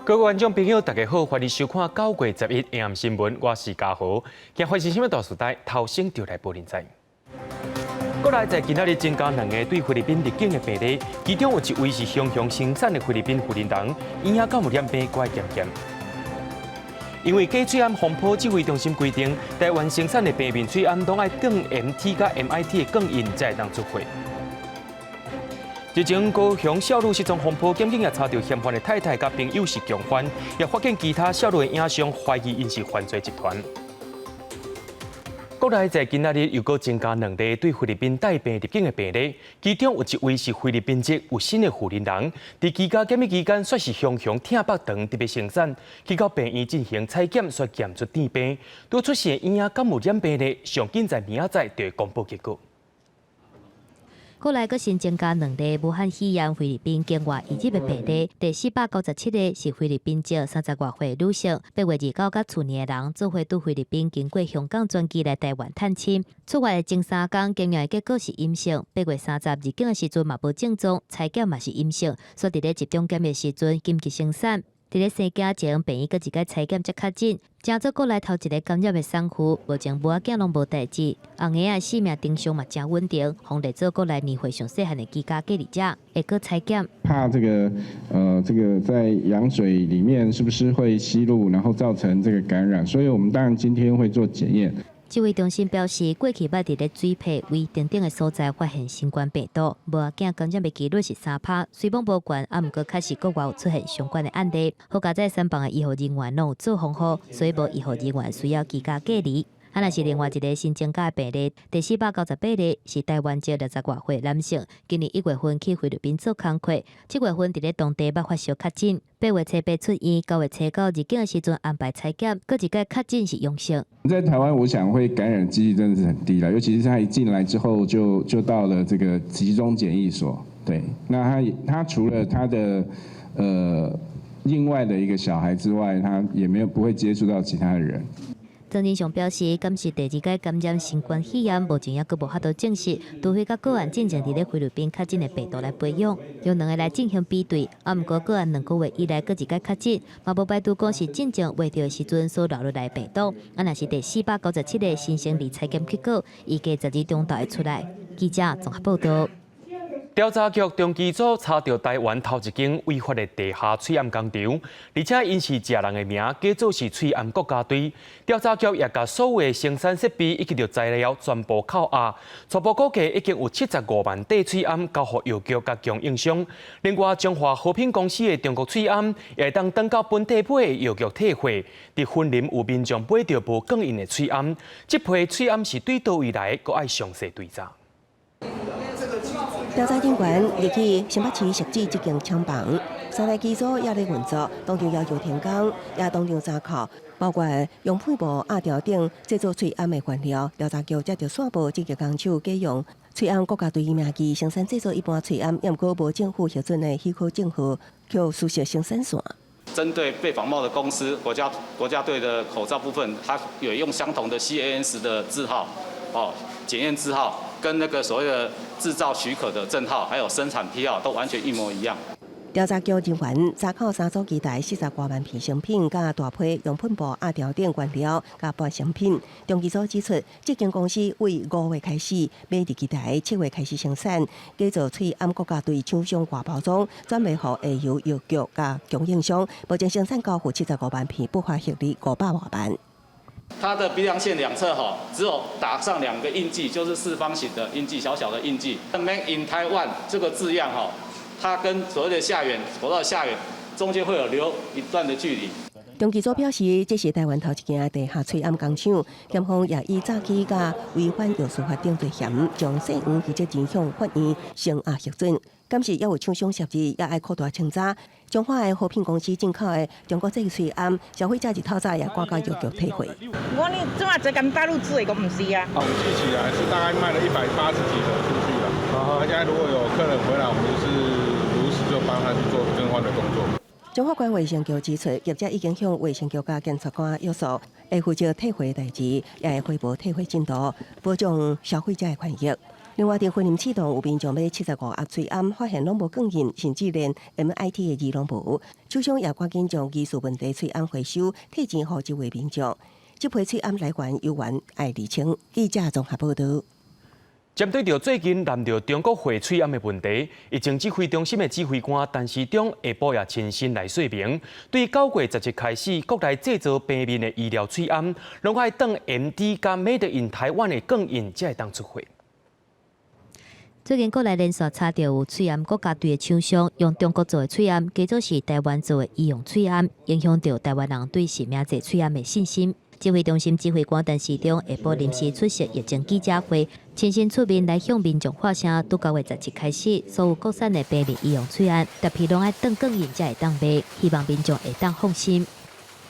各位觀眾朋友，大家好，歡迎收看9月11暗新聞，我是嘉豪。今發生啥物大事代，頭先就來報您知。國內在今仔日增加兩个對菲律賓入境的病例，其中有一位是雄雄生產的菲律賓婦人人，嬰仔敢有染病，閣愛檢驗。因為假喙罨風波，指揮中心規定，台灣生產的平面喙罨攏愛當 MT 佮 MIT 的鋼印才會當出貨。日前高雄少女失蹤風波，檢警也查著嫌犯的太太佮朋友是共犯，也發現其他少女的影像，懷疑𪜶是犯罪集團。國內在今仔日又閣增加兩例對菲律賓帶病入境的病例，其中有一位是菲律賓籍有新的婦人人，佇居家檢疫期間，煞是雄雄拆腹腸佇欲生產，去到病院進行採檢，煞檢出碘病，拄出世的嬰仔敢有染病呢？上緊在明仔載就會公布結果。國內閣新增加兩例武漢肺炎菲律賓境外移入的病例，第497個是菲律賓籍30外歲女性，8月29佮厝內的人做伙對菲律賓經過香港轉機來台灣探親，出發的前3工檢驗的結果是陰性，8月30入境的時陣嘛無症狀，採檢嘛是陰性，煞佇咧集中檢疫時陣緊急生產。佇咧生囝前，病院閣一擺採檢才確診，成做國內頭一个感染的產婦，目前母仔囝攏無代誌，紅嬰仔生命徵象嘛誠穩定，予列做國內年歲上細漢的居家隔離者，會閣採檢。怕這個在羊水裡面是不是會吸入，然後造成這個感染，所以我們當然今天會做檢驗。指揮中心表示，過去捌佇咧水皮、胃等等的所在發現新冠病毒，母仔囝感染的幾率是3趴，雖罔無懸，啊，毋過確實國外有出現相關的案例。好佳哉三房的醫護人員攏有做防護，所以無醫護人員需要居家隔離。啊，若是另外一个新增加的病例，第498例是台灣籍60外歲男性，今年1月份去菲律賓做工課，7月份佇咧當地捌發燒確診，8月初八出院，9月初九入境的時陣安排採檢，閣一擺確診是陽性。在台灣，我想會感染幾率真的是很低啦，尤其是他一進來之後就到了這個集中檢疫所，對，那他除了他的另外的一個小孩之外，他也沒有不會接觸到其他的人。曾仁祥表示，敢是第二擺感染新冠肺炎，目前猶閣無法度證實，除非佮個案進前佇咧菲律賓確診的病毒來培養，用兩个來進行比對。啊，毋過個案2個月以來閣一擺確診，嘛無排除講是進前秽著的時陣所留落來的病毒。啊，若是第497个新生兒採檢結果，預計12中晝會出來。記者綜合報道。調查局中機組查著台灣頭一間違法的地下喙罨工廠，而且𪜶是食人的名，假做是喙罨國家隊。調查局也共所有的生產設備以及著材料全部扣押，初步估計已經有75萬塊喙罨交予藥局佮供應商。另外，中華和品公司的中國喙罨也會當轉到本地買的藥局退貨。佇雲林有民眾買著無鋼印的喙罨，這批喙罨是對佗位來，閣愛詳細追查。調查人員入去新北市汐止這間廠房，三台機組也咧運作，當中要求停工，也當場查扣，包括用噴布壓條等製作喙罨的原料。調查局接著線報，這個工廠假用喙罨國家隊名義生產製作一般喙罨，猶毋過無政府核准的許可證號，予私設生產線。針對被仿冒的公司國家隊的口罩部分，它有用相同的 CAS 的字號，哦，檢驗字號。跟那個所謂的製造許可的證號，還有生產批號都完全一模一樣。調查局人員查扣三組機台40外萬片成品，佮大批用噴布壓條等原料，佮半成品。中機組指出，這間公司為5月開始買入機台，7月開始生產，假做喙罨國家隊廠商外包裝，轉賣予下游藥局佮供應商，目前生產交付75萬片，不法獲利500外萬。它的鼻梁線兩側哈，只有打上兩個印記，就是四方形的印記，小小的印記。Made in Taiwan 這個字樣哈，它跟所謂的下緣，口罩下緣中間會有留一段的距離。中機組表示，這是台灣頭一間地下喙罨工廠，檢方也以詐欺佮違反藥事法等罪嫌，將姓黃負責人向法院聲押核准。敢是猶有廠商涉入，也愛擴大清查。中華的和品公司進口的中國製喙罨，消費者日透早也趕到藥局退貨。我你這馬這間大陸製的，講毋是啊。統計起來是大概賣了180幾盒出去了。大家如果有客人回來，我們就是如實就幫他去做更換的動作。中華關衛生局指出，業者已經向衛生局佮檢察官約束，會負責退貨代誌，也會匯報退貨進度，保障消費者的權益。另外，佇雲林刺桐有民眾買75盒喙罨，發現攏無鋼印，甚至連 MIT 的字攏無。廠商也趕緊將技術問題喙罨回收，退錢予這位民眾。這批喙罨來源猶原愛釐清。記者綜合報導。針對著最近濫著中國貨喙罨的問題，疫情指揮中心的指揮官陳時中下晡也親身來說明，對9月17開始，國內製造病面的醫療喙罨，攏愛轉 MD 佮 Made in Taiwan 的鋼印，才會當出貨。最近國內連續查著有喙罨國家隊的廠商用中國做的喙罨，假做是台灣做的醫用喙罨，影響著台灣人對實名制喙罨的信心。指揮中心指揮官陳時中下晡臨時出席疫情記者會，親身出面來向民眾發聲。對9月17開始，所有國產的病面醫用喙罨，特別攏愛轉鋼印才會當賣，希望民眾會當放心。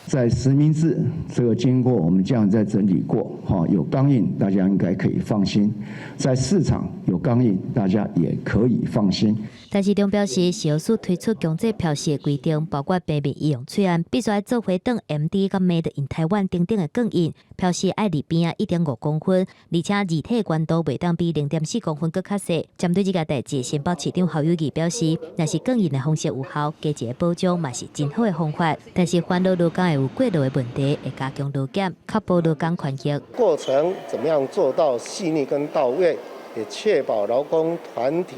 在實名制這個經過我們這樣在整理過，哈，有鋼印，大家應該可以放心。在市場有鋼印，大家也可以放心。陳時中表示，食藥署推出強制標示的規定，包括病面醫用喙罨必須愛做貨轉 MD 佮 Made in Taiwan 等等的鋼印，標示愛離邊仔1.5公分，而且字體懸度袂當比0.4公分閣較細。針對這个代誌，新北市長侯友宜表示，若是鋼印的方式有效，加一个保障嘛是真好的方法。但是煩惱勞工會有過勞的問題，會加強勞檢，確保勞工權益。過程怎麼樣做到細膩跟到位，也確保勞工團體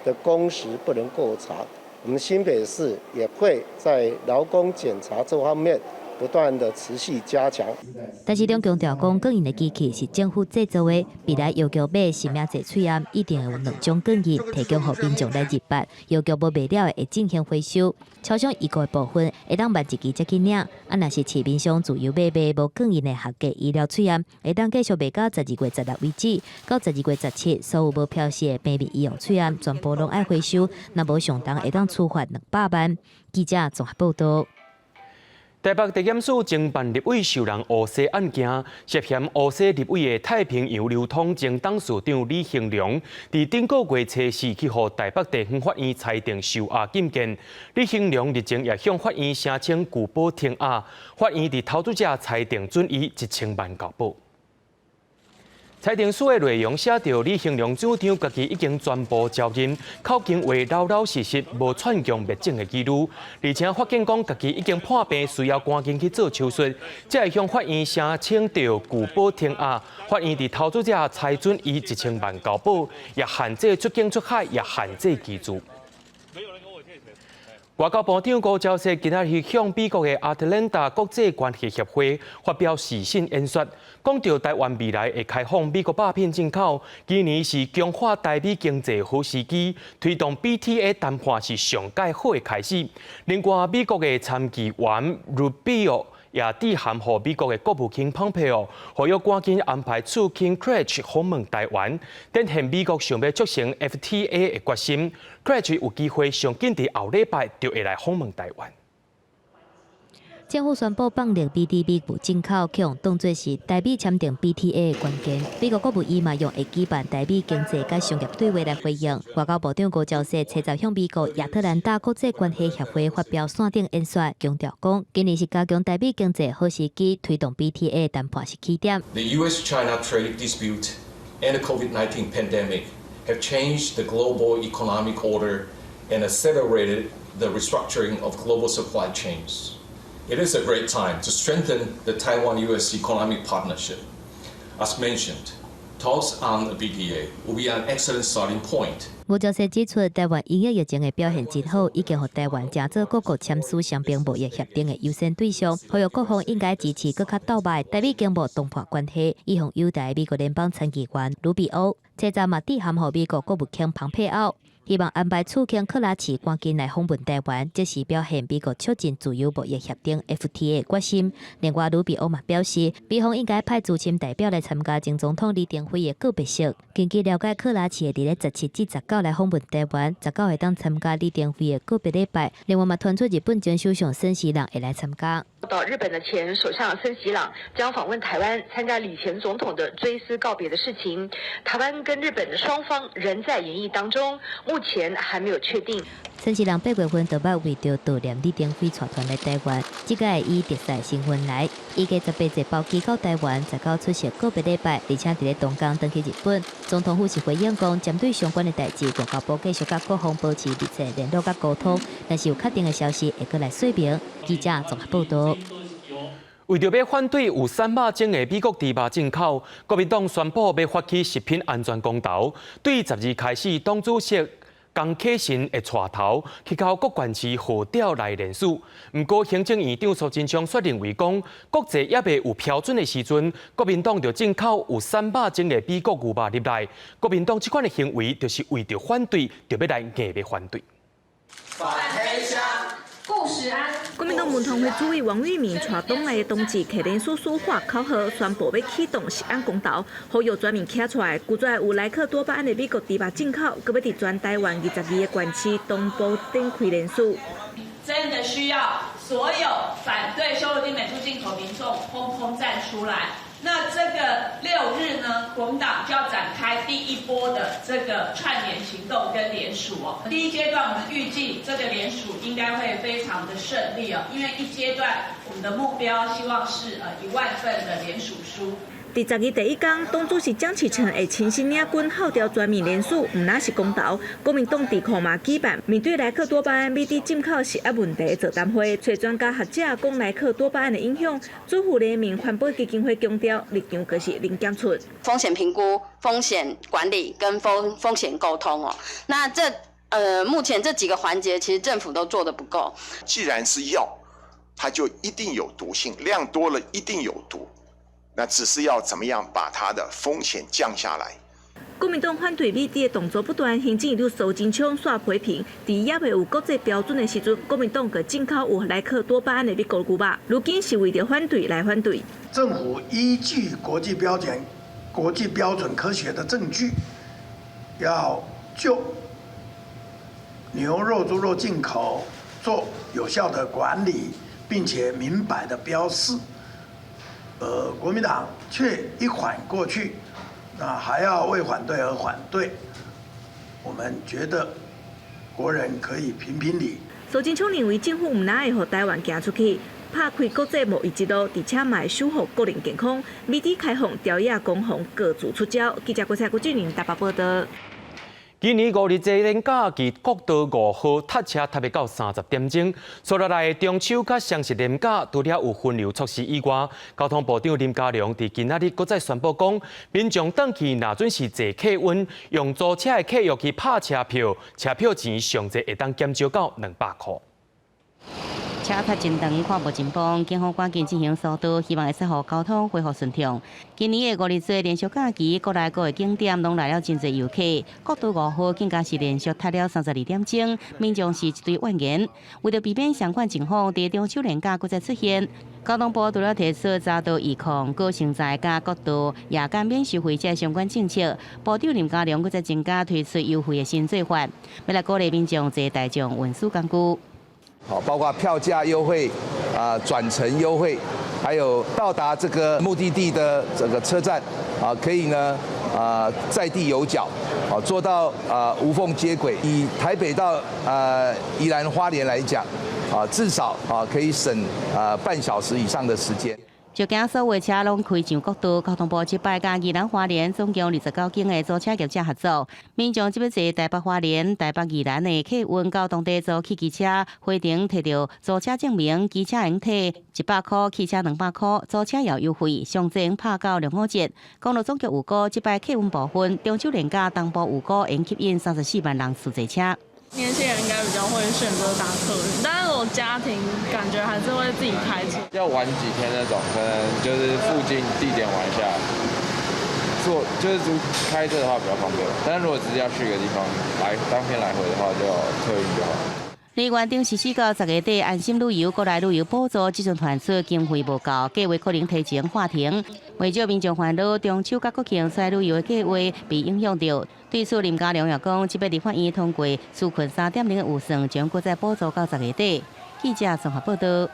的工時不能過長。我們新北市也會在勞工檢查這方面不斷的持續加強。陳時中強調講，鋼印的機器是政府製造的，未來藥局買實名制喙罨，一定會有兩種鋼印提供予民眾來認別。藥局無賣了的會進行回收。廠商預購的部分會當慢一期才去領。啊，若是市面上自由買賣無鋼印的合格醫療喙罨，會當繼續賣到12月16為止。到12月17，所有無標示的病面醫用喙罨全部攏愛回收，若無相當會當處罰200萬。記者綜合報導。台北地檢署偵辦立委受人烏紗案件，涉嫌烏紗立委的太平洋流通前董事長李興良，佇頂個月初四去予台北地方法院裁定收押禁見。李興良日前也向法院聲稱具保停押，法院佇頭拄才裁定准伊1000萬交保。裁定書的內容寫著李興良主張家己已經全部招認，口供話老老實實，無串供滅證的疑慮，而且發現講家己已經破病，需要趕緊去做手術，才會向法院聲稱著具保停押。法院佇頭拄才裁准伊1000萬交保，也限制出境出海，也限制居住。外交部長吳釗燮今仔日向美國的亞特蘭大國際關係協會發表視訊演說，講著台灣未來會開放美國肉品進口，今年是強化台美經濟好時機，推動 BTA 談判是上蓋好的開始。另外，美國的參議員魯比奧也致函予美國的國務卿蓬佩奧，呼籲趕緊安排次卿 Krach 訪問台灣，展現美國想欲促成 FTA 的決心。Krach 有機會上緊佇後禮拜就會來訪問台灣。政府宣布放任 BDB 不進口，去予當做是台美簽訂 BTA 的關鍵。美國國務院嘛用會舉辦台美經濟佮商業對話來回應。外交部長吳釗燮初十向美國亞特蘭大國際關係協會發表線頂演說，強調講，今年是加強台美經濟好時機，推動 BTA 談判是起點。 The U.S.-China trade dispute and the COVID-19 pandemic have changed the global economic order and accelerated the restructuring of global supply chains. It is a great time to strengthen the Taiwan-U.S. economic partnership. As mentioned, talks on the BTA will be an excellent starting point. 吳釗燮指出，台灣因應疫情的表現真好，已經予台灣成做各國簽署雙邊貿易協定的優先對象，呼籲各方應該支持閣較鬥擺台美經貿談判關係。伊向友台美國聯邦參議員魯比歐，初十嘛致函予美國國務卿蓬佩奧，希望安排次卿克拉奇趕緊來訪問台灣，這是表現美國促進自由貿易協定 FTA 的決心。另外，魯比歐嘛表示，美方應該派資深代表來參加前總統李登輝的告別式。根據了解，克拉奇會佇咧17至19來訪問台灣，19會當參加李登輝的告別禮拜。另外嘛，傳出日本前首相森喜朗會來參加。到日本的前首相森喜朗將訪問台灣，參加李前總統的追思告別的事情。台灣跟日本的雙方仍在研議當中，目前還沒有確定。森喜朗8月份就捌為著悼念李登輝帶團來台灣，這擺以特使身份來，預計18坐包機到台灣，19出席告別禮拜，而且佇咧東港轉去日本。總統府是回應講，針對相關的代誌，外交部繼續佮各方保持密切聯絡佮溝通，若是有確定的消息，會閣來說明。記者綜合報導。為著欲反對有瘦肉精的美國豬肉進口，國民黨宣布欲發起食品安全公投。對12開始，黨主席江啟臣會帶頭去到各縣市號召來聯署。毋過行政院長蘇貞昌卻認為講，國際猶未有標準的時陣，國民黨就進口有瘦肉精的美國牛肉入來。國民黨這款的行為，就是為著反對，就欲來硬欲反對。反黑箱。顧食安。國民黨文傳會主委王豫明帶黨內的同志提連署書喊口號，宣布欲啟動食安公投，呼籲全民站出來，拒絕有萊克多巴胺的美國豬肉進口，閣欲佇全台灣22個縣市同步展開聯署。真的需要所有反對瘦肉精美豬進口民眾，通通站出來。那這個6日呢，國民黨就要展開第一波的這個串聯行動跟聯署哦。第一階段我們預計這個聯署應該會非常的順利哦，因為一階段我們的目標希望是1萬份的聯署書。佇12第一工，黨主席江啟臣會親身領軍號召全民聯署，毋但是公投。國民黨智庫嘛舉辦面對萊克多巴胺美豬進口食安問題的座談會，揣專家學者講萊克多巴胺的影響。主婦聯盟環保基金會強調，立場就是零檢出。風險評估、風險管理跟風險溝通哦。那這目前這幾個環節，其實政府都做得不夠。既然是藥，它就一定有毒性，量多了一定有毒。那只是要怎麼樣把它的風險降下來。國民黨反對美豬的動作不斷，行政院長蘇貞昌煞批評，佇猶未有國際標準的時陣，國民黨閣進口有萊克多巴胺的美國牛肉，如今是為著反對來反對。政府依據國際標準、國際標準科學的證據，要就牛肉、豬肉進口做有效的管理，並且明白的標示。而國民黨卻一緩過去，那還要為反對而反對，我們覺得國人可以評評理。蘇貞昌認為政府毋但會予台灣行出去，拍開國際貿易之路，而且嘛會守護國人健康。美豬開放，朝野攻防各自出招。記者郭彩郭俊麟台北報導。今年五日節連假期，國道5號塞車塞欲到30點鐘。接落來中秋佮雙十連假，除了有分流措施以外，交通部長林佳龍佇今仔日閣再宣布講，民眾轉去若準是坐客運，用租車的契約去拍車票，車票錢上濟會當減少到200箍。車塞真長，看無真方，警方趕緊進行疏導，希望會使予交通恢復順暢。今年的五日節連續假期，國內各個景點攏來了真濟遊客。國道5號更加是連續塞了32點鐘，民眾是一堆怨言。為著避免相款情況佇中秋連假閣再出現，交通部除了提出早到預控、高盛載佮國道夜間免收費這相關政策，部長林佳龍閣再增加推出優惠的新做法，欲來鼓勵民眾坐大眾運輸工具。好，包括票價優惠、啊轉乘優惠，還有到達這個目的地的這個車站，啊可以呢啊在地有腳，啊做到啊無縫接軌。以台北到宜蘭花蓮來講，啊至少啊可以省啊半小時以上的時間。就驚所有車攏開上國道，交通部這擺佮宜蘭花蓮總共29間的租車業者合作，民眾這欲坐台北花蓮、台北宜蘭的客運到當地租汽機車，回程提著租車證明，機車會退100箍，汽車200箍，租車也有優惠，上濟會拍到6、5折。公路總局預估，這擺客運部分中秋連假東部預估會吸引34萬人次坐車。年輕人應該比較會選擇搭客運，但是如果家庭感覺還是會自己開車。要玩幾天那種，可能就是附近地點玩一下，坐就是租開車的話比較方便。但是如果只是要去一個地方來當天來回的話，就客運就好。離原頂實施到10月底，安心旅遊、國內旅遊補助，這陣傳出經費無夠，計劃可能提前喊停。袂少民眾煩惱，中秋佮國慶出來旅遊的計劃被影響著。對此，林佳龍也講，這擺立法院通過紓困3.0的預算，將閣再補助到10月底。記者綜合報導。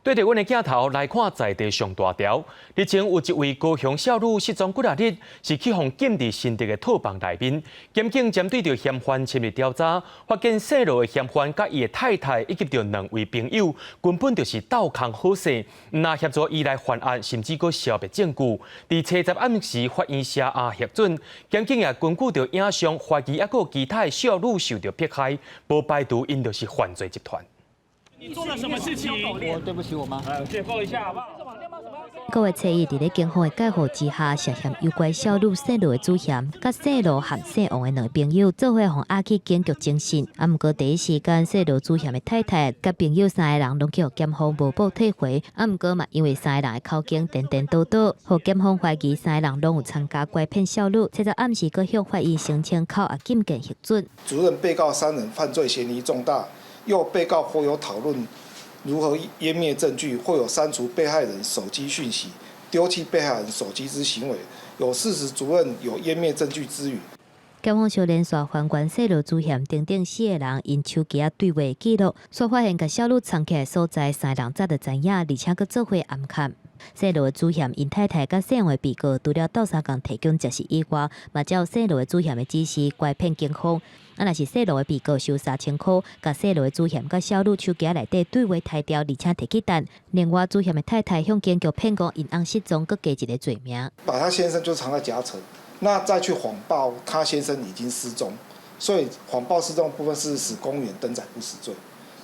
對著阮的鏡頭來看，在地上大條。日前有一位高雄少女失蹤幾若日，是去予禁佇新竹的套房內面。檢警針對著嫌犯深入調查，發現姓羅的嫌犯佮伊的太太以及著兩位朋友，根本就是鬥空好勢，毋但協助伊來犯案，甚至閣消滅證據。佇初十暗時，法院寫押核准，檢警也根據著影像懷疑猶閣有其他的少女受著迫害，無排除𪜶就是犯罪集團。你做了什麼事情？我對不起我媽。解剖一下好不好？各位初一佇咧警方的介護之下，涉嫌誘拐少女姓羅的主嫌，佮姓羅和姓王的兩个朋友做伙予押去警局偵訊。啊，毋過第一時間，姓羅主嫌的太太佮朋友三个人攏去予檢方無保退回。啊，毋過嘛，因為三個人的口供顛顛倒倒，予檢方懷疑三個人攏有參加拐騙少女。這則暗時閣向法院申請扣押禁見核准。主認被告三人犯罪嫌疑重大。又被告或有討論如何湮滅證據，或有刪除被害人手機訊息、丟棄被害人手機之行為，有事實足認有湮滅證據之虞。檢方小連續還原姓羅主嫌等等四個人𪜶手機仔對話記錄，煞發現共少女藏起來所在，三個人早就知影，而且閣做伙暗崁。姓羅的主嫌𪜶太太佮姓王的被告，除了鬥相共提供食物以外，嘛照姓羅的主嫌的指示拐騙警方。啊，若是姓羅的被告收3000箍，共姓羅的主嫌佮少女手機仔內底對話刣掉，而且提去等。另外，主嫌的太太向警局騙講𪜶翁失蹤，閣加一个罪名。把他先生就藏在夾層，那再去謊報他先生已經失蹤，所以謊報失蹤部分是使公園登載不實罪。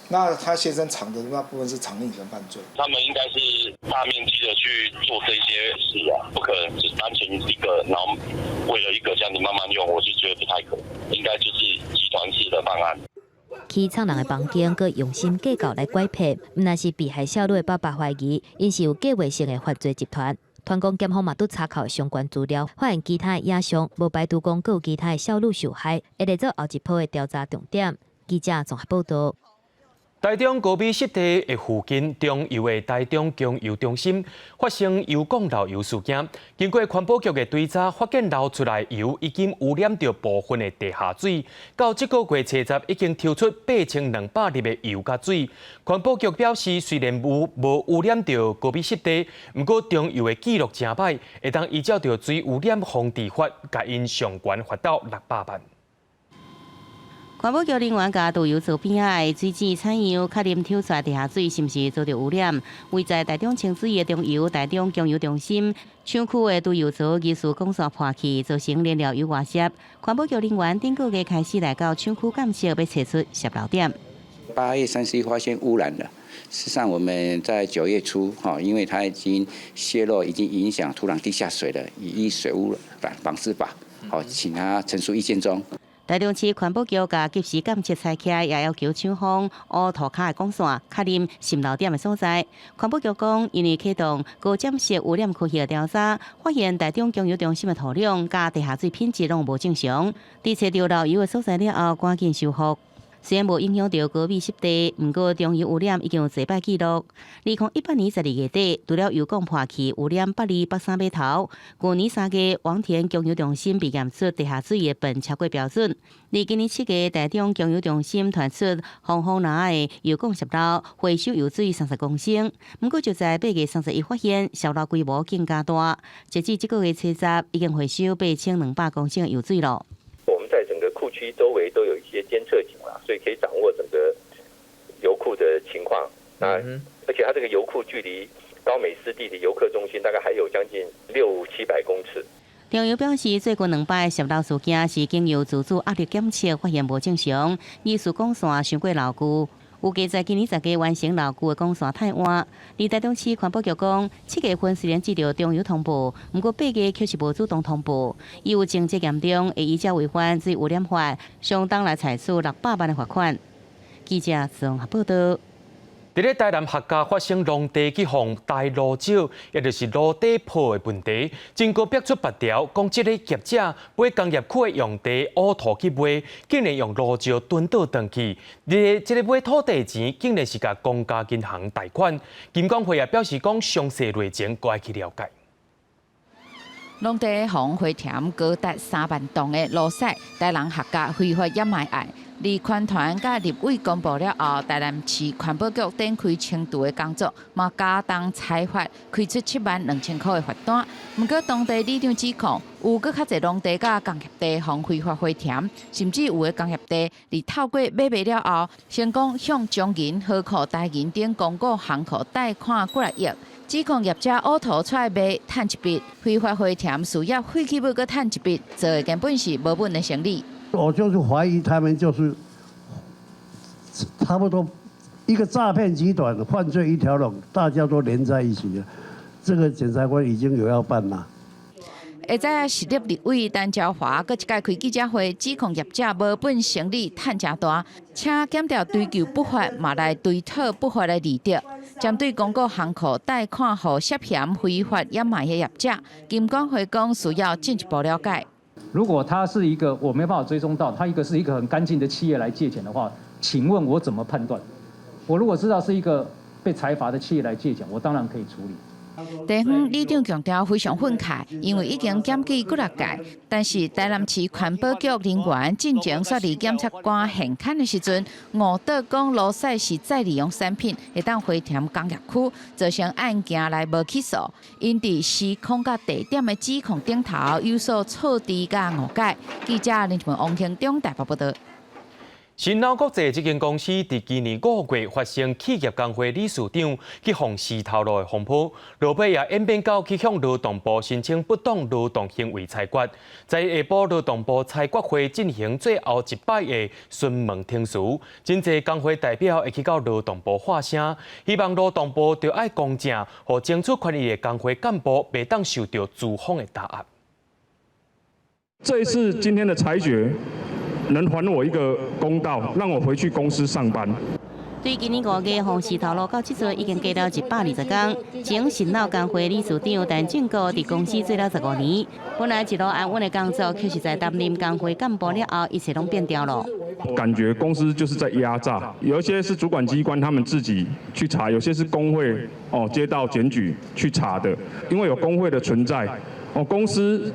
那他先生藏的那部分是藏匿人犯罪。他們應該是大面積的去做這些事啊，不可能只單純一個，然後為了一個這樣子慢慢用，我是覺得不太可能，應該就是集團式的犯案。去藏人的房間，閣用心計較來拐騙，毋但是被害少女的爸爸懷疑，𪜶是有計劃性的犯罪集團。傳講檢方嘛拄查考相關資料，發現其他的影像，無排除講閣有其他的少女受害，會列做後一波的調查重點。記者綜合報道。台中高美濕地的附近，中油的台中供油中心發生油管漏油事件。經過環保局的追查，發現漏出來油已經污染著部分的地下水。到這個月初十，已經抽出8200粒的油佮水。環保局表示，雖然無污染著高美濕地，毋過中油的記錄誠歹，會當依照著水污染防治法，共𪜶上懸罰到600萬。環保局人員共中油槽邊仔的水井採樣，確認抽出來地下水是毋是遭著污染。位在台中清水的中油台中供油中心廠區的儲油槽疑似管線破去，造成燃料油外洩。環保局人員頂個月開始來到廠區監測，欲揣出洩漏點。 8月31發現污染了。事實上，我們在9月初，哈，因為它已經洩漏，已經影響土壤地下水了，以水污染防治法，好，請他陳述意見中。台中市環保局共及時監測採起來，也要求廠方挖塗跤的管線，確認滲漏點的所在。環保局講，因為啟動高佔式污染區域的調查，發現台中供油中心的土壤佮地下水品質攏無正常。佇揣著漏油的所在了後，趕緊修復。雖然無影響著高美濕地，毋過中油污染已經有濟擺記錄。2018年12月底，除了油管破去污染北里北三碼頭，舊年3月，王田供油中心被驗出地下水的苯超過標準。而今年7月，台中供油中心傳出紅紅藍的油管洩漏，回收油水30公升。毋過就在8月31發現洩漏規模更加大，截至這個月初十，已經回收8200公升的油水囉。我們在整個庫區周圍都有一些監測井啦，所以可以掌握整個油庫的情況。那而且它這個油庫距離高美濕地的遊客中心大概還有將近六七百公尺。中油表示，最近兩擺洩漏事件是經由自主壓力檢測發現無正常，疑似管線傷過老舊，預計在今年10月完成老舊的管線替換。而台中市環保局講，7月份雖然接著中油通報，毋過8月卻是無主動通報。伊有情節嚴重，會依照違反水污染法，相當來採取600萬的罰款。記者綜合報道。佇咧台南客家發生農地去予大路石，也就是路底破的問題，經過逼出白條，講這個業者買工業區的用地挖土去賣，竟然用路石囤倒轉去，佇這个買土地錢，竟然是共公家銀行貸款。金管會也表示講，詳細內情閣愛去了解。農地予回填高達3萬噸的路石，台南客家非法掩埋案，而環團佮立委公布了後，台南市環保局展開清除的工作，嘛加重裁罰，開出7萬2千箍的罰單。毋過當地里長指控，有閣較濟農地佮工業地予非法回填，甚至有的工業地佇透過買賣了後，成功向中銀、合庫、台銀等公股行庫貸款幾若億。指控業者挖土出來賣，趁一筆；非法回填事業廢棄物閣趁一筆，做的根本是無本的生意。我就是懷疑他們就是差不多一個詐騙集團，犯罪一條龍，大家都連在一起了。這個檢察官已經有要辦啦。下早時立立委陳昭華閣一擺開記者會，指控業者無本生意趁誠大，請檢調追究不法，嘛來追討不法的利得。針對公股行庫貸款予涉嫌非法掩埋的業者，金管會講需要進一步了解。如果他是一個我沒辦法追蹤到，他一個是一個很乾淨的企業來借錢的話，請問我怎麼判斷？我如果知道是一個被裁罰的企業來借錢，我當然可以處理。地方里長強調非常憤慨，因為已經檢舉幾若屆，但是台南市環保局人員進前率領檢察官現勘的時陣，誤導講爐屎是再利用產品，會當回填工業區，造成案件來無起訴。𪜶佇時空佮地點的指控頂頭有所錯置佮誤解。記者林文王興中台北報道。新歐國際這間公司佇今年5月發生企業工會理事長去予死頭路的風波，落尾也演變到去向勞動部申請不當勞動行為裁決。在下晡勞動部裁決會進行最後一擺的詢問程序，真濟工會代表會去到勞動部發聲，希望勞動部著愛公正，予爭取權益的工會幹部袂當受著資方的打壓。這一次今天的裁決，能還我一個公道，讓我回去公司上班。對今年5月，予死頭路到這陣已經過了120天。前新老工會理事長陳正國佇公司做了15年，本來一路安穩的工作，卻是在擔任工會幹部了後，一切攏變調了。感覺公司就是在壓榨，有一些是主管機關他們自己去查，有些是工會哦接到檢舉去查的，因為有工會的存在，哦公司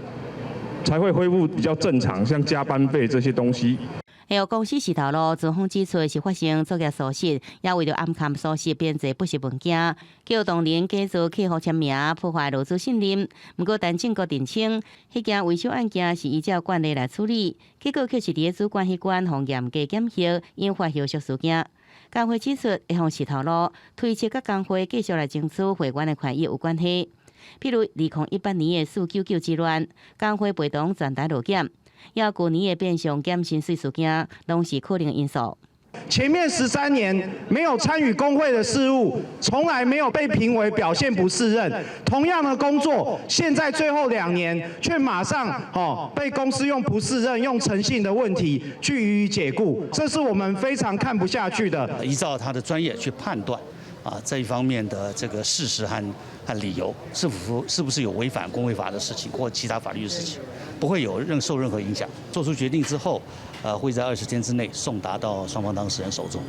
才會恢復比較正常，像加班費這些東西。還有公司死頭路，資方指出是發生作業疏失，也為著掩蓋疏失編製不實文件，叫同仁假造客戶簽名，破壞勞資信任。毋過陳正國澄清，彼件維修案件是依照慣例來處理，結果卻是佇主管彼關予嚴格檢核，引發後續事件。工會指出，會予死頭路推測佮工會繼續來爭取會員的權益有關係。譬如2018年的499之亂，工會陪同全台勞檢，抑舊年的變相減薪水事件，攏是可能因素。前面13年沒有參與工會的事務，從來沒有被評為表現不適任。同樣的工作，現在最後2年卻馬上哦被公司用不適任、用誠信的問題去予以解雇，這是我們非常看不下去的。依照他的專業去判斷啊這一方面的這個事實和理由，是不是有違反工會法的事情或其他法律的事情，不會有受任何影響。做出決定之後，會在20天之內送達到雙方當事人手中。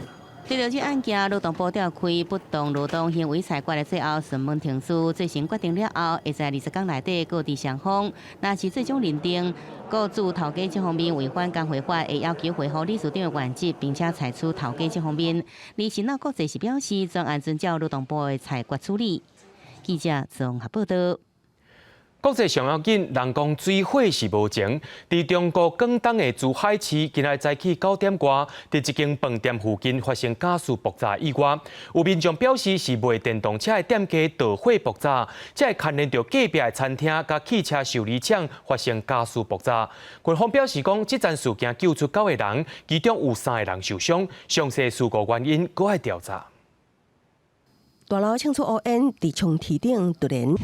對著這案件，勞動部調開不當勞動行為裁決的最後詢問程序，最新決定了後，會在20天內底告知雙方。若是最終認定雇主頭家這方面違反工會法，會要求恢復理事長的原職，並且裁處頭家這方面。而新老國際是表示，全案遵照勞動部的裁決處理。記者綜合報道。國際上要緊，人講水火是無情。佇中國廣東的珠海市，今仔早起9點外，佇一間飯店附近發生瓦斯爆炸意外。有民眾表示是賣電動車的店家導火爆炸，才會牽連著隔壁的餐廳佮汽車修理廠發生瓦斯爆炸。軍方表示講，這樁事件救出九個人，其中有三個人受傷。詳細事故原因閣愛調查。大樓衝出烏煙，佇牆體頂突然。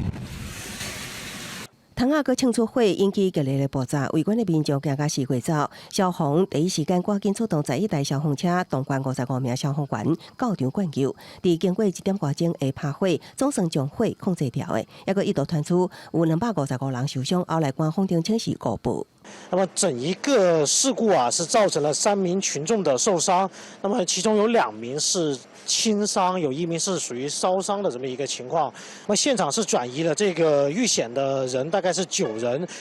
窗仔閣衝出火，引起激烈的爆炸，圍觀的民眾驚甲四界走。消防第一時間趕緊出動11台消防車，動員55名消防員到場灌救。佇經過1點外鐘的拍火，總算將火控制牢的。抑閣一度傳出有255人受傷，後來官方澄清是誤報。那麼整一個事故啊，是造成了3名群眾的受傷，那麼其中有2名是輕傷，有1名是屬於燒傷的這麼一個情況。那麼現場是轉移了這個遇險的人，大概是9人。係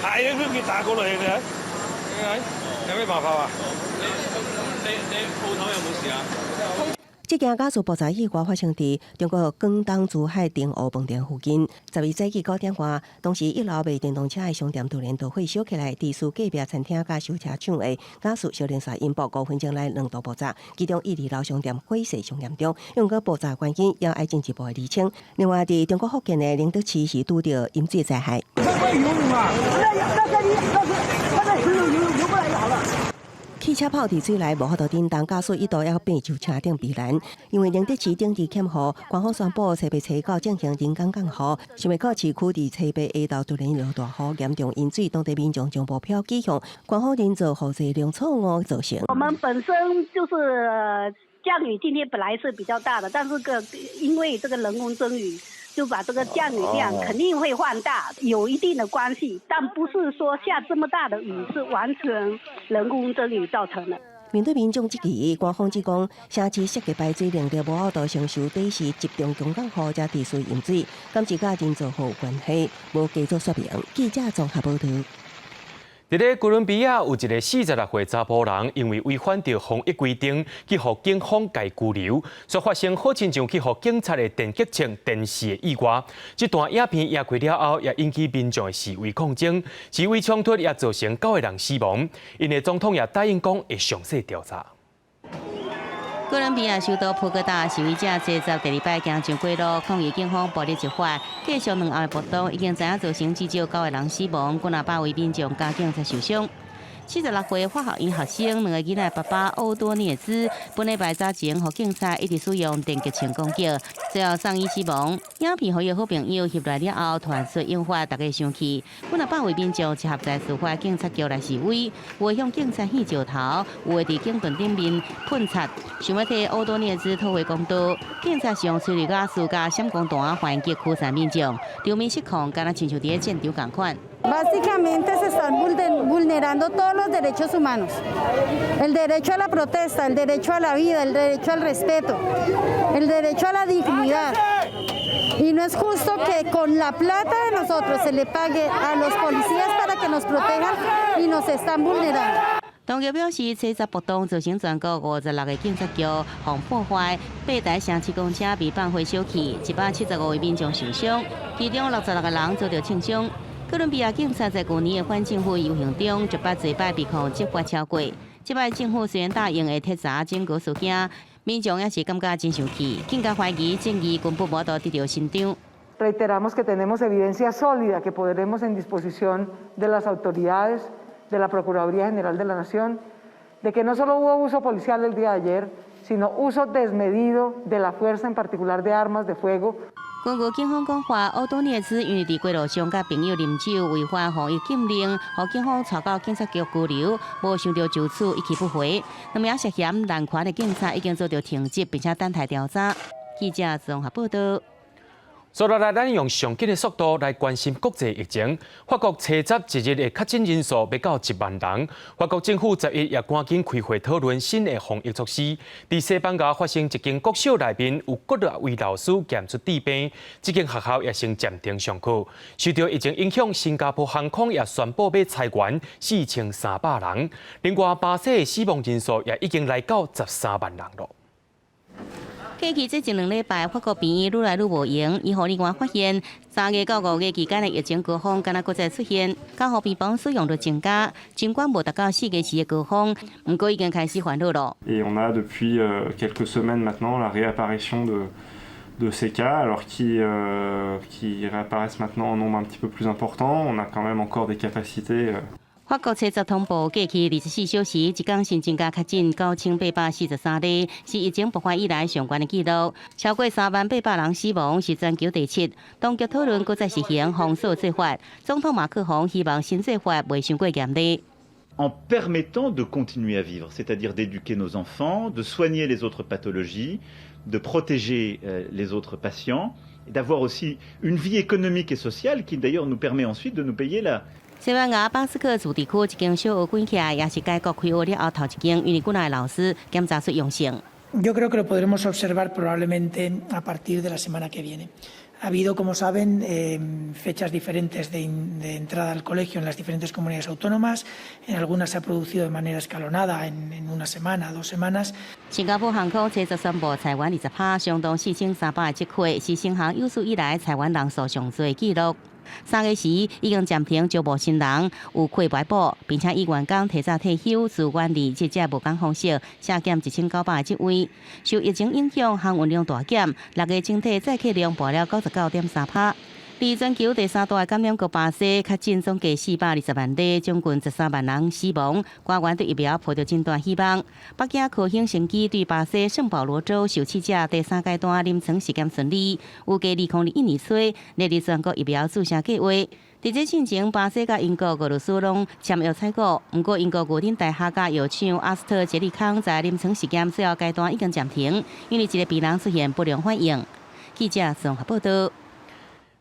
啊，佢打過來嘅。有咩辦法啊？你你鋪頭有冇事啊？這件瓦斯爆炸意外發生佇中國廣東珠海亭湖飯店附近，12早起9點外，當時一樓賣電動車的商店突然導火燒起來，佇隔壁餐廳佮修車廠的瓦斯小連續引爆，5分鐘內兩度爆炸，其中一二樓商店火勢上嚴重，毋過爆炸原因猶愛進一步的釐清。另外，佇中國福建的寧德市是拄著淹水災害。那那那那游游游過來就好了。汽車泡佇水內無法度振動，駕駛一度猶變就車頂避難。因為寧德市頂日欠雨，官方宣布初八、初九進行人工降雨。想袂到市區佇初八下晝突然落大雨，嚴重淹水，當地民眾將目標指向官方人造雨勢量錯誤造成。我們本身就是降雨，今天本來是比較大的，但是個因為這個人工增雨，就把這個降雨量肯定會放大，有一定的關係，但不是說下這麼大的雨是完全人工增雨造成的。面對民眾質疑，官方只講城市設計排水能力無法度承受短時集中強降雨才持續淹水，敢是佮人造雨有關係，無加做說明。記者綜合報導。佇咧哥倫比亞有一个46歲查埔人，因為違反著防疫規定，去予警方共拘留，煞發生好親像去予警察的電擊槍電死的意外。這段影片映開了後，也引起民眾的示威抗爭，示威衝突也造成九个人死亡。𪜶的總統也答應講會詳細調查。哥倫比亞首都波哥大示威者這十第二擺行上街路抗議警方暴力執法，繼續兩暗的暴動已經知影造成至少九個人死亡，幾若百位民眾佮警察受傷。46歲法學院學生，兩个囡仔爸爸奧多涅茲，本禮拜早前，予警察一直使用電擊槍攻擊，最後送醫死亡。影片予伊好朋友翕來了後，傳出引發大家生氣。幾若百位民眾集合在事發警察局來示威，有的向警察擲石頭，有的佇警棍頂面噴漆，想欲替奧多涅茲討回公道。警察是用催淚瓦斯佮閃光彈還擊驅散民眾，場面失控，敢若親像佇咧戰場仝款。 Básicamente se están vulnerando todos los derechos humanos, el derecho a la protesta, el derecho a la vida, el derecho al respeto, el derecho a la dignidad. Y no es justo que con la plata de nosotros se le pague a los policías para que nos protejan y nos están vulnerando. 當局表示，初十暴動造成全國56个警察局予破壞，八台城市公車被放火燒去，175位民眾受傷，其中66個人遭著槍傷。哥倫比亞警察在舊年的反政府遊行中，一擺濟擺被控執法超過。這擺政府雖然答應會徹查整個事件，民眾也是感覺真生氣，更加懷疑正義根本無得到伸張。 Reiteramos que tenemos evidencia sólida que pondremos en disposición de las autoridades de la Procuraduría General de la Nación de que no solo hubo abuso policial el día de ayer, sino uso desmedido de la fuerza, en particular de armas de fuego. 根據警方講法，奧多涅茲因為佇街路上佮朋友啉酒，違反防疫禁令，予警方帶到警察局拘留，無想著就此一去不回。兩名涉嫌濫權的警察已經遭著停職，並且等待調查。記者綜合報導。接落來，咱用上緊的速度來關心國際疫情。法國初十一日的確診人數欲到1萬人。法國政府11也趕緊開會討論新的防疫措施。佇西班牙發生一間國小內面有幾若位老師檢出致病，這間學校也先暫停上課。受著疫情影響，新加坡航空也宣布欲裁員4300人。另外，巴西的死亡人數也已經來到13萬人囉。過去這一兩禮拜，法國病院愈來愈無閒。醫護人員發現，3月到5月期間的疫情高峰，敢若閣再出現，加護病房使用率增加。儘管無達到4月時的高峰，毋過已經開始煩惱囉。 Et on a depuis quelques semaines maintenant la réapparition de ces cas, alors qui réapparaissent maintenant en nombre un petit peu plus important. On a quand même encore des capacités. 法國初十通報過去24小時，一工新增加確診9843例，是疫情爆發以來上懸的紀錄。超過3萬800人死亡，是全球第七。當局討論閣再實行封鎖做法，總統馬克宏希望新做法袂傷過嚴厲。 En permettant de continuer à vivre, c'est-à-dire d'éduquer nos enfants, de soigner les autres pathologies, de protéger les autres patients, d'avoir aussi une vie économique et sociale qui d'ailleurs nous permet ensuite de nous payer la 西班牙巴斯克自治區一間小學關起來，也是該國開學了後頭一間，因為幾若个老師檢查出陽性。 Yo creo que lo podremos observar probablemente a partir de la semana que viene. Ha habido, como saben, fechas diferentes de entrada al colegio en las diferentes comunidades autónomas. En algunas se ha producido de manera escalonada, en una semana, 2 semanas. 新加坡航空初十宣布裁員20%，相當4300个職位，是新航有史以來裁員人數上濟紀錄。3月時已經暫停招募新人，有缺乏補，並且以員工提早退休、自願離職這無仝方式，削減1900个職位。受疫情影響，航運量大減，6月整體載客量跋了99.3%。佇全球第三大的感染國巴西，確診總計420萬例，將近13萬人死亡。官員對疫苗抱著真大希望。北京科興生技對巴西聖保羅州受試者第三階段臨床試驗順利，預計2021年初列入全國疫苗注射計劃。佇這進前，巴西佮英國、俄羅斯攏簽約採購，毋過英國牛津大學佮藥廠阿斯特捷利康在臨床試驗最後階段已經暫停，因為一個病人出現不良反應。記者綜合報道。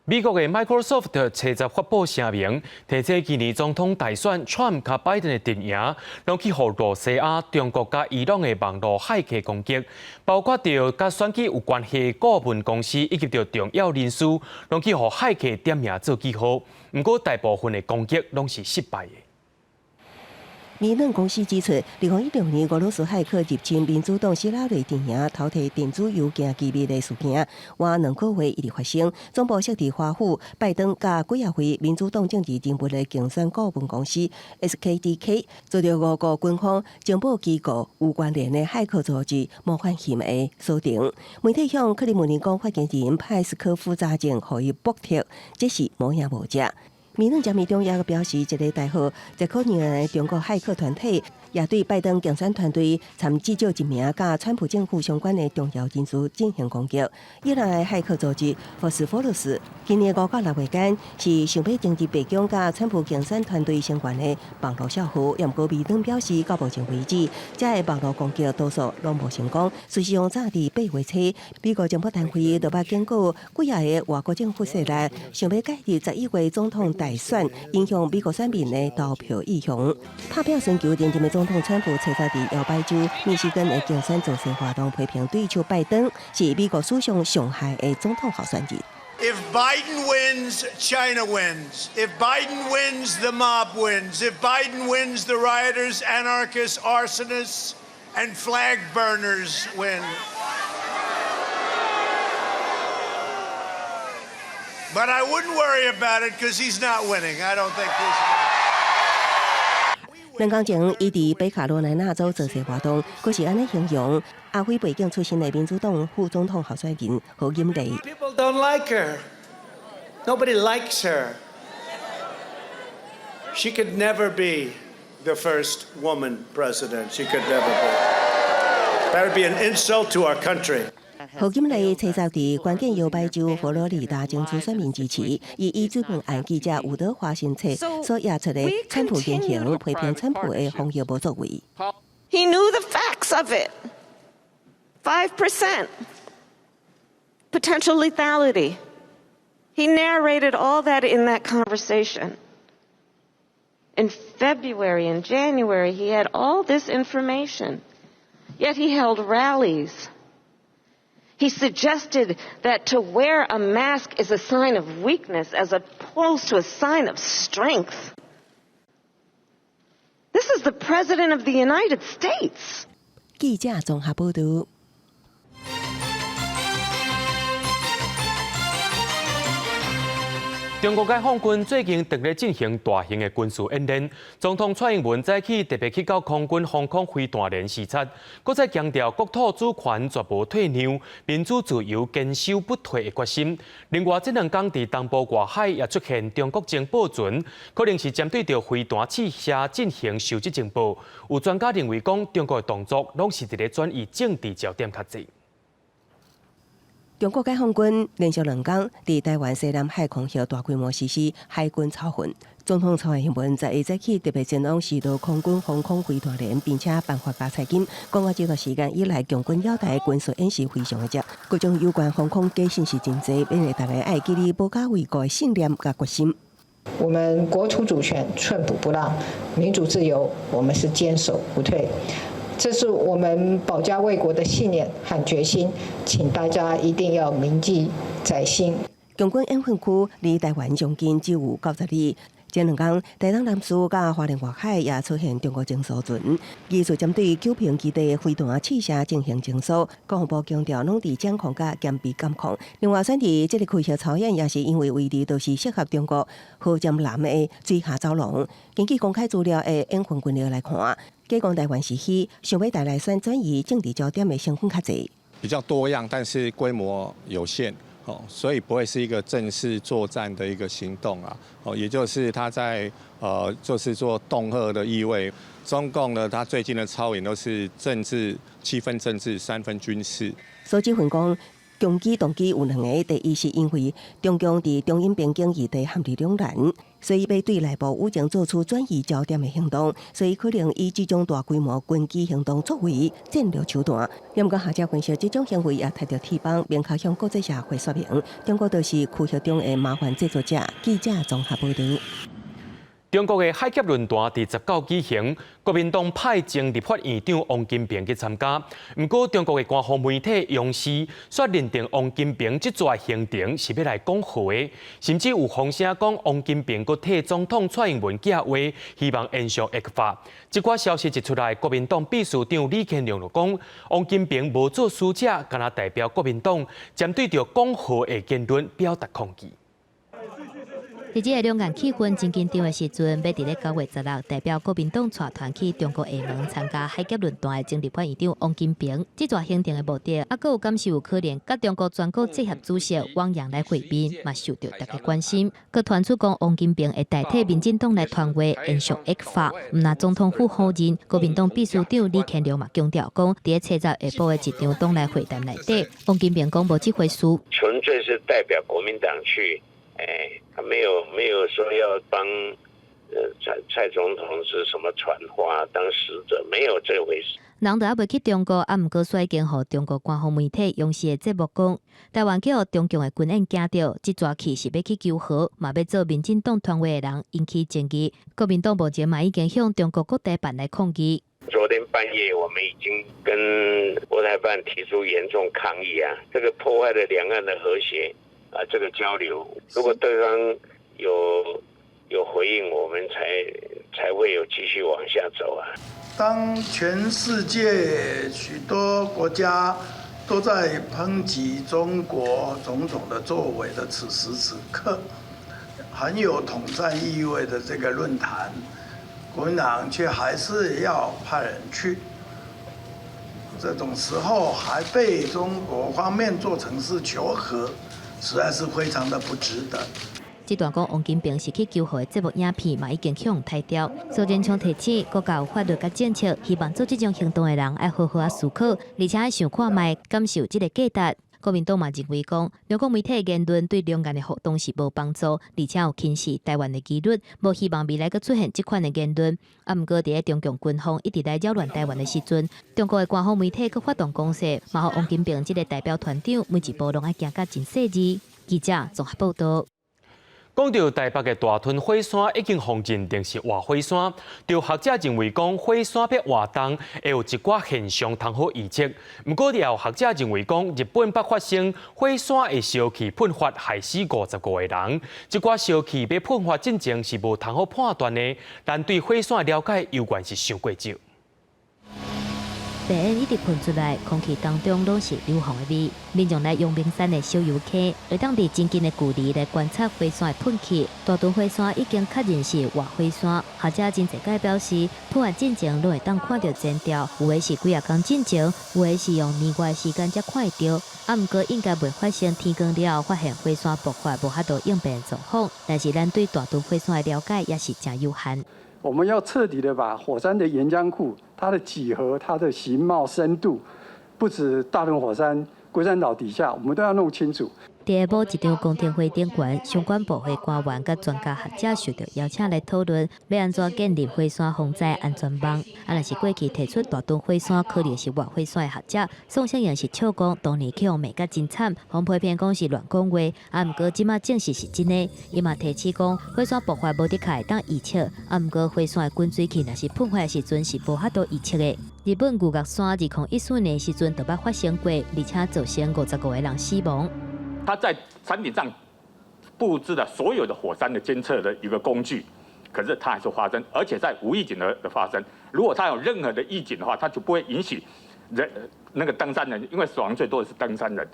美國的 Microsoft 初十發布聲明，提醒今年總統大選，Trump佮拜登的陣營，攏去予露西亞、中國佮伊朗的網路駭客攻擊，包括著佮選舉有關係的顧問公司以及著重要人士，攏去予駭客點名做記號。毋過大部分的攻擊攏是失敗的。微軟公司指出，2016年俄羅斯駭客入侵民主黨希拉蕊陣營，偷提電子郵件機密的事件，倚2個月一直發生。總部設佇華府，拜登佮幾仔位民主黨政治人物的競選顧問公司 SKDK，遭著俄國軍方情報機構有關聯的駭客組織魔幻鑫的鎖定。媒體向克里姆林宮發言人派斯科夫查證，予伊駁斥，這是無影無跡。微軟加密中也表示，一个代號捷克尼的中國駭客團體，也對拜登競選團隊參至少一名佮川普政府相關的重要人士進行攻擊。伊朗的駭客組織福斯福魯斯，今年5到6月間是想欲攻擊白宮佮川普競選團隊相關的網路帳戶，毋過微軟表示，到目前為止，這个網路攻擊多數攏無成功。事實上，早佇8月初，美國情報單位就捌警告幾仔个外國政府勢力，想欲介入11月總統大選，影響美國選民的投票意向。拍拚尋求連任的總統川普，初十佇搖擺州密西根的競選造勢活動，批評對手拜登是美國史上上害的總統候選人。 If Biden wins, China wins. If Biden wins, the mob wins. If Biden wins, the rioters, anarchists, arsonists, and flag burners win. But I wouldn't worry about it because he's not winning. I don't think he's winning. 兩工前，伊佇北卡羅來納州造勢活動，閣是按呢形容亞非背景出身的民主黨副總統候選人賀錦麗。 People don't like her. Nobody likes her. She could never be the first woman president. She could never be. That would be an insult to our country. 賀錦麗初十佇關鍵搖擺州佛羅里達爭取選民支持，伊以追問案記者伍德華新冊所掖出的川普言行，批評川普的防疫無作為。 He knew the facts of it. 5% potential lethality. He narrated all that in that conversation. In February and January, he had all this information. Yet he held rallies. He suggested that to wear a mask is a sign of weakness as opposed to a sign of strength. This is the President of the United States. 記者綜合報導。中國解放軍最近正咧進行大型的軍事演練，總統蔡英文早起特別去到空軍防空飛彈連視察，閣再強調國土主權絕無退讓、民主自由堅守不退的決心。另外，這兩工佇東部外海也出現中國情報船，可能是針對著飛彈試射進行收集情報。有專家認為講，中國的動作攏是佇咧轉移政治焦點較濟。中國解放軍連續兩工佇臺灣西南海空域大規模實施海軍操訓。總統蔡英文十一早起特別前往視導空軍防空飛彈連，並且頒發加菜金。講到這段時間以來，共軍繞台軍事演習非常的熱，各種有關防空假信息真濟，勉勵大家愛記得保家衛國的信念佮決心。我們國土主權寸步不讓，民主自由我們是堅守不退。這是我們保家衛國的信念和決心，請大家一定要銘記在心。共軍演訓區離台灣上近只有90里。前兩工，台東南勢佮花蓮外海也出現中國偵搜船，疑似針對九評基地飛彈試射進行偵搜。國防部強調，攏佇掌控佮嚴備監控。另外，選佇這个開核操演，也是因為位置都是適合中國核戰艦的水下走廊。根據公開資料的演訓軍力來看，假講台灣是虛，想欲帶來選轉移政治焦點的成分較濟。比較多樣，但是規模有限。哦，所以不會是一個正式作戰的一個行動啊。哦，也就是他在就是做恫嚇的意味。中共呢，他最近的操演都是政治7分政治3分軍事。蘇志雲講，攻擊動機有兩个，第一是因為中共佇中印邊境議題陷入兩難，所以欲對內部武裝做出轉移焦點的行動，所以可能以這種大規模軍機行動作為戰略手段。毋過學者分析，這種行為也提著翅膀，明確向國際社會說明，中國就是區域中的麻煩製造者。記者綜合報導。中國的海峽論壇佇19舉行，國民黨派前立法院長王金平去參加。毋過，中國的官方媒體央視煞認定王金平這逝行程是欲來講和的，甚至有風聲講王金平閣替總統蔡英文寄話，希望延續 ECFA。這寡消息一出來，國民黨秘書長李乾龍就講，王金平無做使者，干焦代表國民黨，針對著講和的言論表達抗議。佇這个兩岸氣氛真緊張的時陣，欲佇咧9月16代表國民黨帶團去中國廈門參加海峽論壇的前立法院長王金平，這逝行程的目的，猶閣有敢是有可能佮中國全國政協主席汪洋來會面，嘛受著大家關心。閣傳出講王金平會代替民進黨來傳話延續 ECFA，毋但總統府否認，國民黨秘書長李乾龍嘛強調講，佇咧初十下晡的一場黨內會談內底，王金平講無這回事。純粹是代表國民黨去。哎，他沒有說要幫蔡總統是什麼傳話當使者，沒有這回事。人都猶未去中國，啊，毋過煞已經予中國官方媒體央視的節目講，台灣去予中共的軍演驚著，這逝去是欲去求和，嘛欲做民進黨傳話的人引起爭議。國民黨目前嘛已經向中國國台辦來抗議。昨天半夜，我們已經跟國台辦提出嚴重抗議啊！這個破壞了兩岸的和諧。啊，這個交流，如果對方有回應，我們才會有繼續往下走啊。當全世界許多國家都在抨擊中國種種的作為的此時此刻，很有統戰意味的這個論壇，國民黨卻還是要派人去。這種時候還被中國方面做成是求和。實在是非常的不值得。這段講王金平是去求和的節目影片嘛已經予人刣掉。蘇貞昌提醒國家有法律佮政策，希望做這種行動的人愛好好仔思考，而且愛想看覓感受這个價值。國民黨嘛認為講，中國媒體的言論對兩岸的互動是無幫助，而且有輕視台灣的疑慮，無希望未來閣出現這款的言論。啊，毋過佇咧中共軍方一直來擾亂台灣的時陣，中國的官方媒體閣發動攻勢，嘛予王金平這个代表團長每一步攏愛行甲真細緻。記者綜合報導。講著台北的大屯火山已經予認定是活火山，著學者認為講火山欲活動會有一寡現象通好預測。毋過也有學者認為講，日本捌發生火山的燒氣噴發，害死55個人。這寡燒氣欲噴發進前是無通好判斷的，但對火山的了解猶原是傷過少。白煙一直噴出來，空氣當中攏是硫磺的味。民眾來陽明山的小油溪，會當佇真近的距離來觀察火山的噴氣。大屯火山已經確認是活火山，學者真濟擺表示，噴發進前攏會當看著前兆，有的是幾仔工進前，有的是用年外時間才看會著。啊，毋過應該袂發生天光了後發現火山爆發無法度應變的狀況。但是咱對大屯火山的了解也是誠有限。我們要徹底的把火山的岩漿庫、它的幾何、它的形貌、深度，不止大屯火山、龜山島底下，我們都要弄清楚。佇下晡一場公聽會頂懸，相關部會官員佮專家學者受著邀請來討論，欲按怎建立火山防災安全網。啊，若是過去提出大屯火山可能是活火山的學者，宋勝陽是笑講，當年去予罵甲真慘，予批評講是亂講話。啊，毋過這馬證實是真的。伊嘛提醒講，火山爆發無的確會當預測，啊，毋過火山的滾水氣若是噴發的時陣是無法度預測的。日本牛角山2014年時陣就捌發生過，而且造成55個人死亡。他在山頂上佈置了所有的火山的監測的一個工具，可是它還是發生，而且在無預警的發生。如果它有任何的預警的話，它就不會允許人那個登山人，因為死亡最多的是登山人。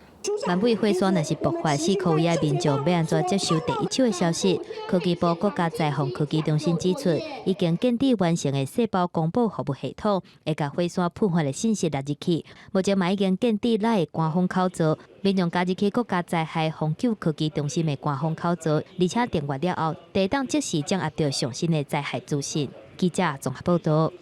萬尾火山若是爆發，四箍圍仔民眾欲按怎接受第一手的消息？科技部國家災防科技中心指出，已經建置完成的細胞公報服務系統，會共火山噴發的信息納入去。目前嘛已經建置 LINE 官方口座，民眾加入去國家災害防救科技中心的官方口座，而且訂閱了後，會當即時掌握著上新的災害資訊。記者綜合報導。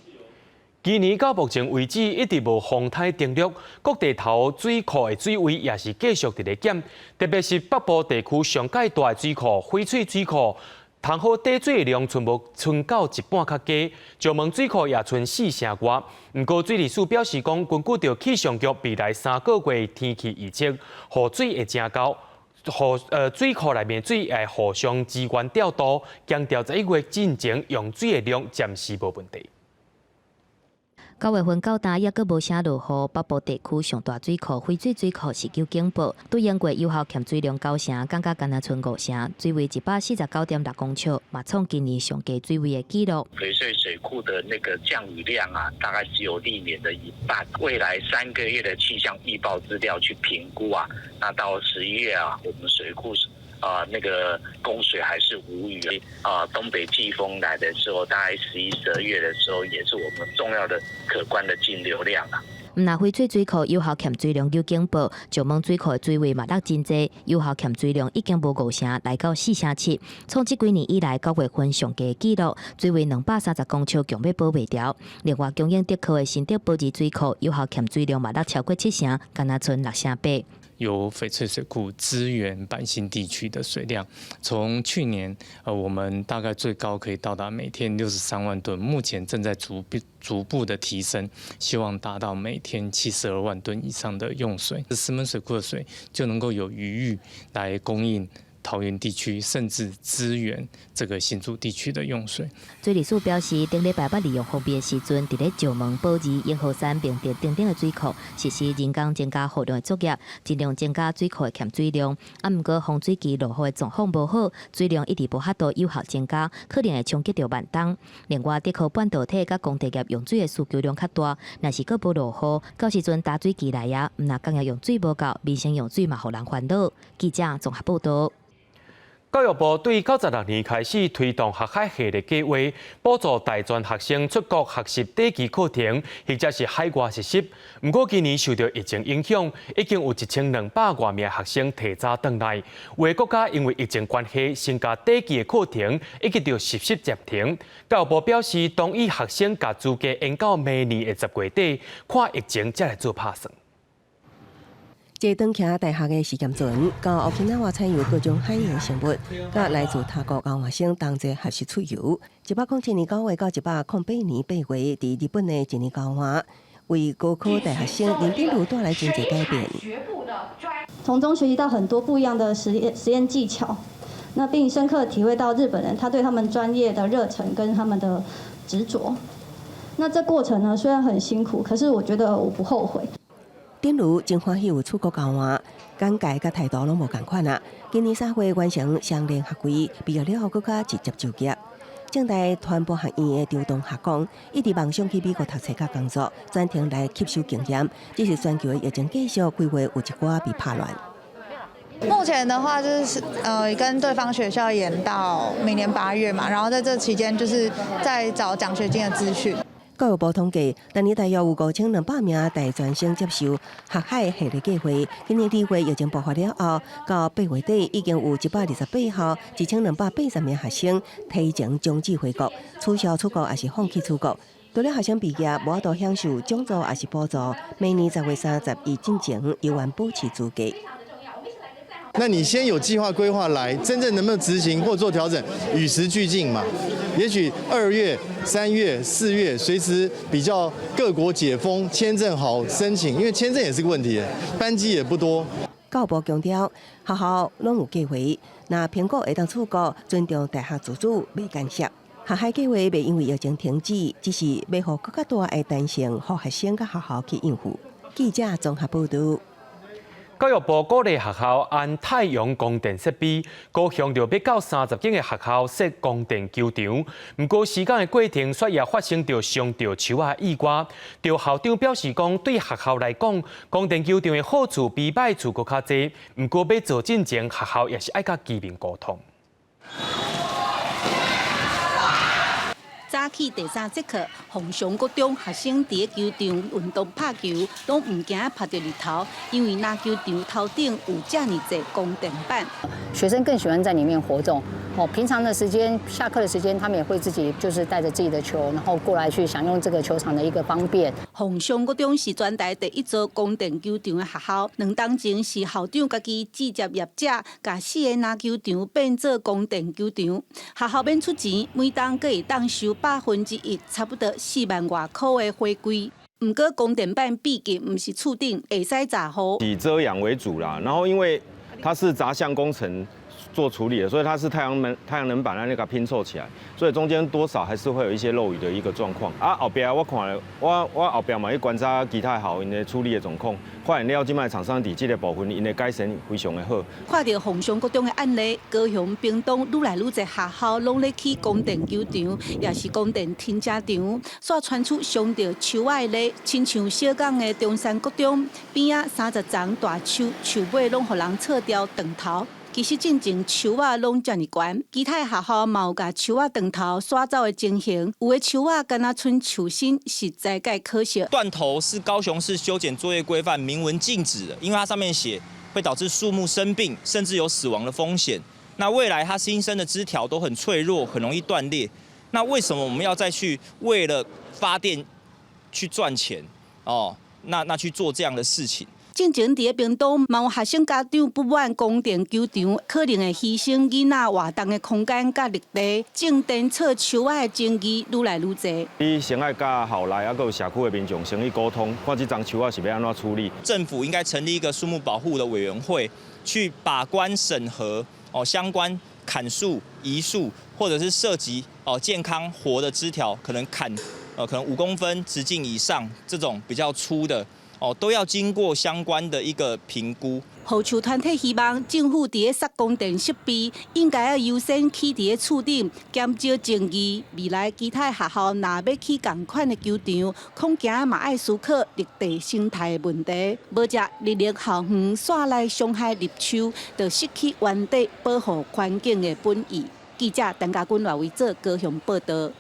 今年到目前為止，一直無風颱登陸，各地頭水庫的水位也是繼續佇咧減，特別是北部地區上蓋大的水庫翡翠水庫，通好貯水量賰無賰到一半較低，石門水庫也賰四成外。毋過水利署表示講，根據著氣象局未來3個月天氣預測，雨水會誠夠。雨水庫內面水會互相支援調度，強調11月進前用水的量暫時無問題。 9月份到今猶閣無啥落雨，北部地區上大水庫翡翠水庫四級警報，對應過有效欠水量9成，降甲干焦賰5成，水位149.6公尺，嘛創今年上低水位的紀錄。翡翠水庫的那個降雨量啊，大概只有歷年的一半。未來3個月的氣象預報資料去評估啊，那到11月啊，我們水庫啊那個供水還是無虞啊。東北季風來的時候，大概11、12月的時候，也是我們重要的可觀的徑流量啊。毋但翡翠水庫有效欠水量有警報，石門水庫的水位嘛落真濟，有效欠水量已經無5成，來到4成7，創這幾年以來9月份上低紀錄，水位230公尺，強欲保袂牢。另外，供應竹科的新竹寶二水庫有效欠水量嘛落超過7成，干焦賰6成8。由翡翠水庫支援板新地區的水量，從去年，我們大概最高可以到達每天63萬噸，目前正在逐步逐步的提升，希望達到每天72萬噸以上的用水。石門水庫的水就能夠有餘裕來供應桃園地區，甚至支援這個新竹地區的用水。水利署表示，頂禮拜捌利用封閉的時陣，佇咧石門、寶二、鶯河山、明德等等的水庫實施人工增加雨量的作業，盡量增加水庫的欠水量。啊，毋過豐水期落雨的狀況無好，水量一直無法度有效增加，可能會衝擊著萬東。另外，竹科半導體佮工地業用水的需求量較大，若是閣無落雨，到時陣焦水期來啊，毋但工業用水無夠，民生用水嘛予人煩惱。記者綜合報導。教育部對96年開始推動學海系列計劃，補助大專學生出國學習短期課程，或者是海外實習。毋過今年受著疫情影響，已經有1200外名學生提早轉來。有的國家因為疫情關係，先共短期的課程以及著實習暫停。教育部表示，同意學生共資格延到明年的10月底，看疫情才來做拍算。這轉徛大學的試驗船，到沖繩採樣各種海洋生物，佮來自他國交換生同齊學習出遊。107年9月到108年8月，佇日本的一年交換，為高科大學生林典如帶來真濟改變。從中學習到很多不一樣的實驗技巧，那並深刻體會到日本人他對他們專業的熱忱跟他們的執着。那這過程呢，雖然很辛苦，可是我覺得我不後悔。典如真歡喜有出國交換，眼界佮態度攏無仝款啊！今年3月完成雙聯學位，畢業了後閣較直接就業。政大傳播學院的張同學講，一直夢想去美國讀冊佮工作，專程來吸收經驗。只是全球的疫情繼續，規劃有一寡被拍亂。目前的話就是跟對方學校延到明年8月嘛，然後在這期間就是在找獎學金的資訊。教育部統計，逐年大約有5200名大專生接受學海系列計劃。今年2月疫情爆發了後，到8月底已經有128校1280名學生提前終止回國，取消出國抑是放棄出國。除了學生畢業無法度享受獎助抑是補助，明年10月31進前猶原保持資格。那你先有計劃規劃來，真正能不能執行或做調整，與時俱進嘛。也許2月、3月、4月，隨時比較各國解封，簽證好申請，因為簽證也是個問題，班機也不多。教育部強調，學校攏有計劃，若評估會當出國，尊重大學自主，袂干涉。學海計劃袂因為疫情停止，只是欲予閣較大的彈性，予學生佮學校去應付。記者綜合報導。教育部鼓勵學校安太陽光電設備，高雄就欲到30間的學校設光電球場。毋過施工的過程，煞也發生著傷著樹仔意外。著校長表示講，對學校來講，光電球場的好處比歹處閣較濟。毋過欲做進前，學校也是愛佮居民溝通。早起第三節課，鳳翔國中學生佇咧球場運動拍球，攏毋驚曬著日頭，因為籃球場頭頂有遮爾濟光電板。學生更喜歡在裡面活動。哦，平常的時間，下課的時間，他們也會自己就是帶着自己的球，然後過來去享用這個球場的一個方便。鳳翔國中是全台第一座光電球場的學校，兩冬前是校長家己直接業者，共四个籃球場變做光電球場。學校免出錢，每冬閣會當收1%，差不多4萬外箍的回饋。毋過光電板畢竟毋是厝頂會使閘雨，以遮陽為主啦。然後因為它是雜項工程做處理的，所以它是太陽能板那個拼湊起來，所以中間多少還是會有一些漏雨的一個狀況。啊，後壁我看我後壁嘛去觀察其他校𪜶的處理的狀況，發現了這擺廠商佇這個部分𪜶的改善非常的好。看著鳳翔國中的案例，高雄、屏東愈來愈濟學校攏咧起光電球場，抑是光電停車場，煞傳出傷著樹仔的例，親像小港的中山國中邊仔30叢大樹，樹尾攏予人切掉斷頭。其實進前樹仔攏遮爾懸，其他學校嘛有共樹仔斷頭徙走的情形，有的樹仔敢若賰樹身，實在蓋可惜。斷頭是高雄市修剪作業規範明文禁止的，因為它上面寫會導致樹木生病，甚至有死亡的風險。那未來它新生的枝條都很脆弱，很容易斷裂。那為什麼我們要再去為了發電去賺錢？哦，那去做這樣的事情？進前佇咧屏東，嘛有學生家長不滿光電球場可能會犧牲囡仔活動的空間佮綠地，種電切樹仔的爭議愈來愈濟。你先愛佮校內抑閣有社區的民眾先去溝通，看這樁樹仔是欲按怎處理。政府應該成立一個樹木保護的委員會，去把關審核哦相關砍樹、移樹，或者是涉及哦健康活的枝條，可能砍可能5公分直徑以上這種比較粗的。哦，都要經過相關的一個評估。護樹團體希望政府佇咧設光電設備，應該要優先起佇咧厝頂，減少爭議。未來其他學校若欲起仝款的球場，恐驚嘛愛思考綠地生態的問題。無則日日校園煞來傷害綠樹，就失去原底保護環境的本意。記者陳家軍賴維做高雄報導。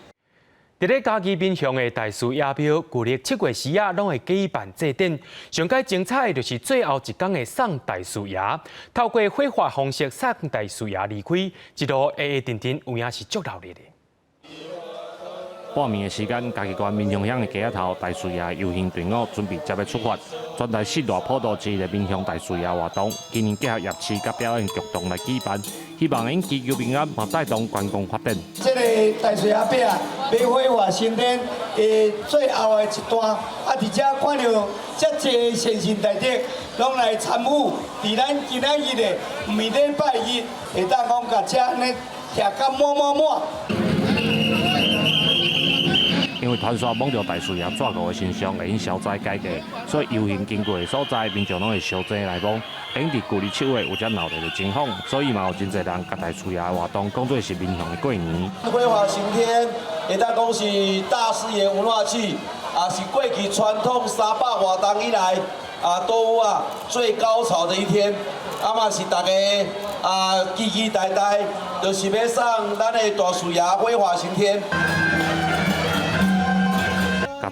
佇咧嘉義民雄的大士爺廟，舊曆7月時仔攏會舉辦祭典。上蓋精彩的就是最後一工的送大士爺，透過火化方式送大士爺離開，一路黑黑沉沉，有影是足熱鬧的。半暝的時間，嘉義縣民雄鄉的街仔頭，大士爺遊行隊伍準備接欲出發。全台四大普渡之一的民雄大士爺活動，今年結合夜市佮表演劇團來舉辦，希望𪜶祈求平安，嘛帶動觀光發展。這个大士爺伯啊，欲火化升天的最後的一段，啊，佇遮看著遮濟善信大德，攏來參與，佇咱今仔日的毋是禮拜日，會當講共遮按呢徛甲滿滿滿。因為傳說摸著大士爺紙糊的神像會用消災解厄，所以遊行經過的所在，民眾攏會相爭來摸。因佇舊曆7月有遮鬧熱的情況，所以嘛有真濟人共大士爺的活動講做是民雄的過年。火化升天，會當講是大士爺有哪起，啊是過去傳統300外冬以來啊都有啊最高潮的一天，啊嘛是大家啊期期待待，就是欲送咱的大士爺火化升天。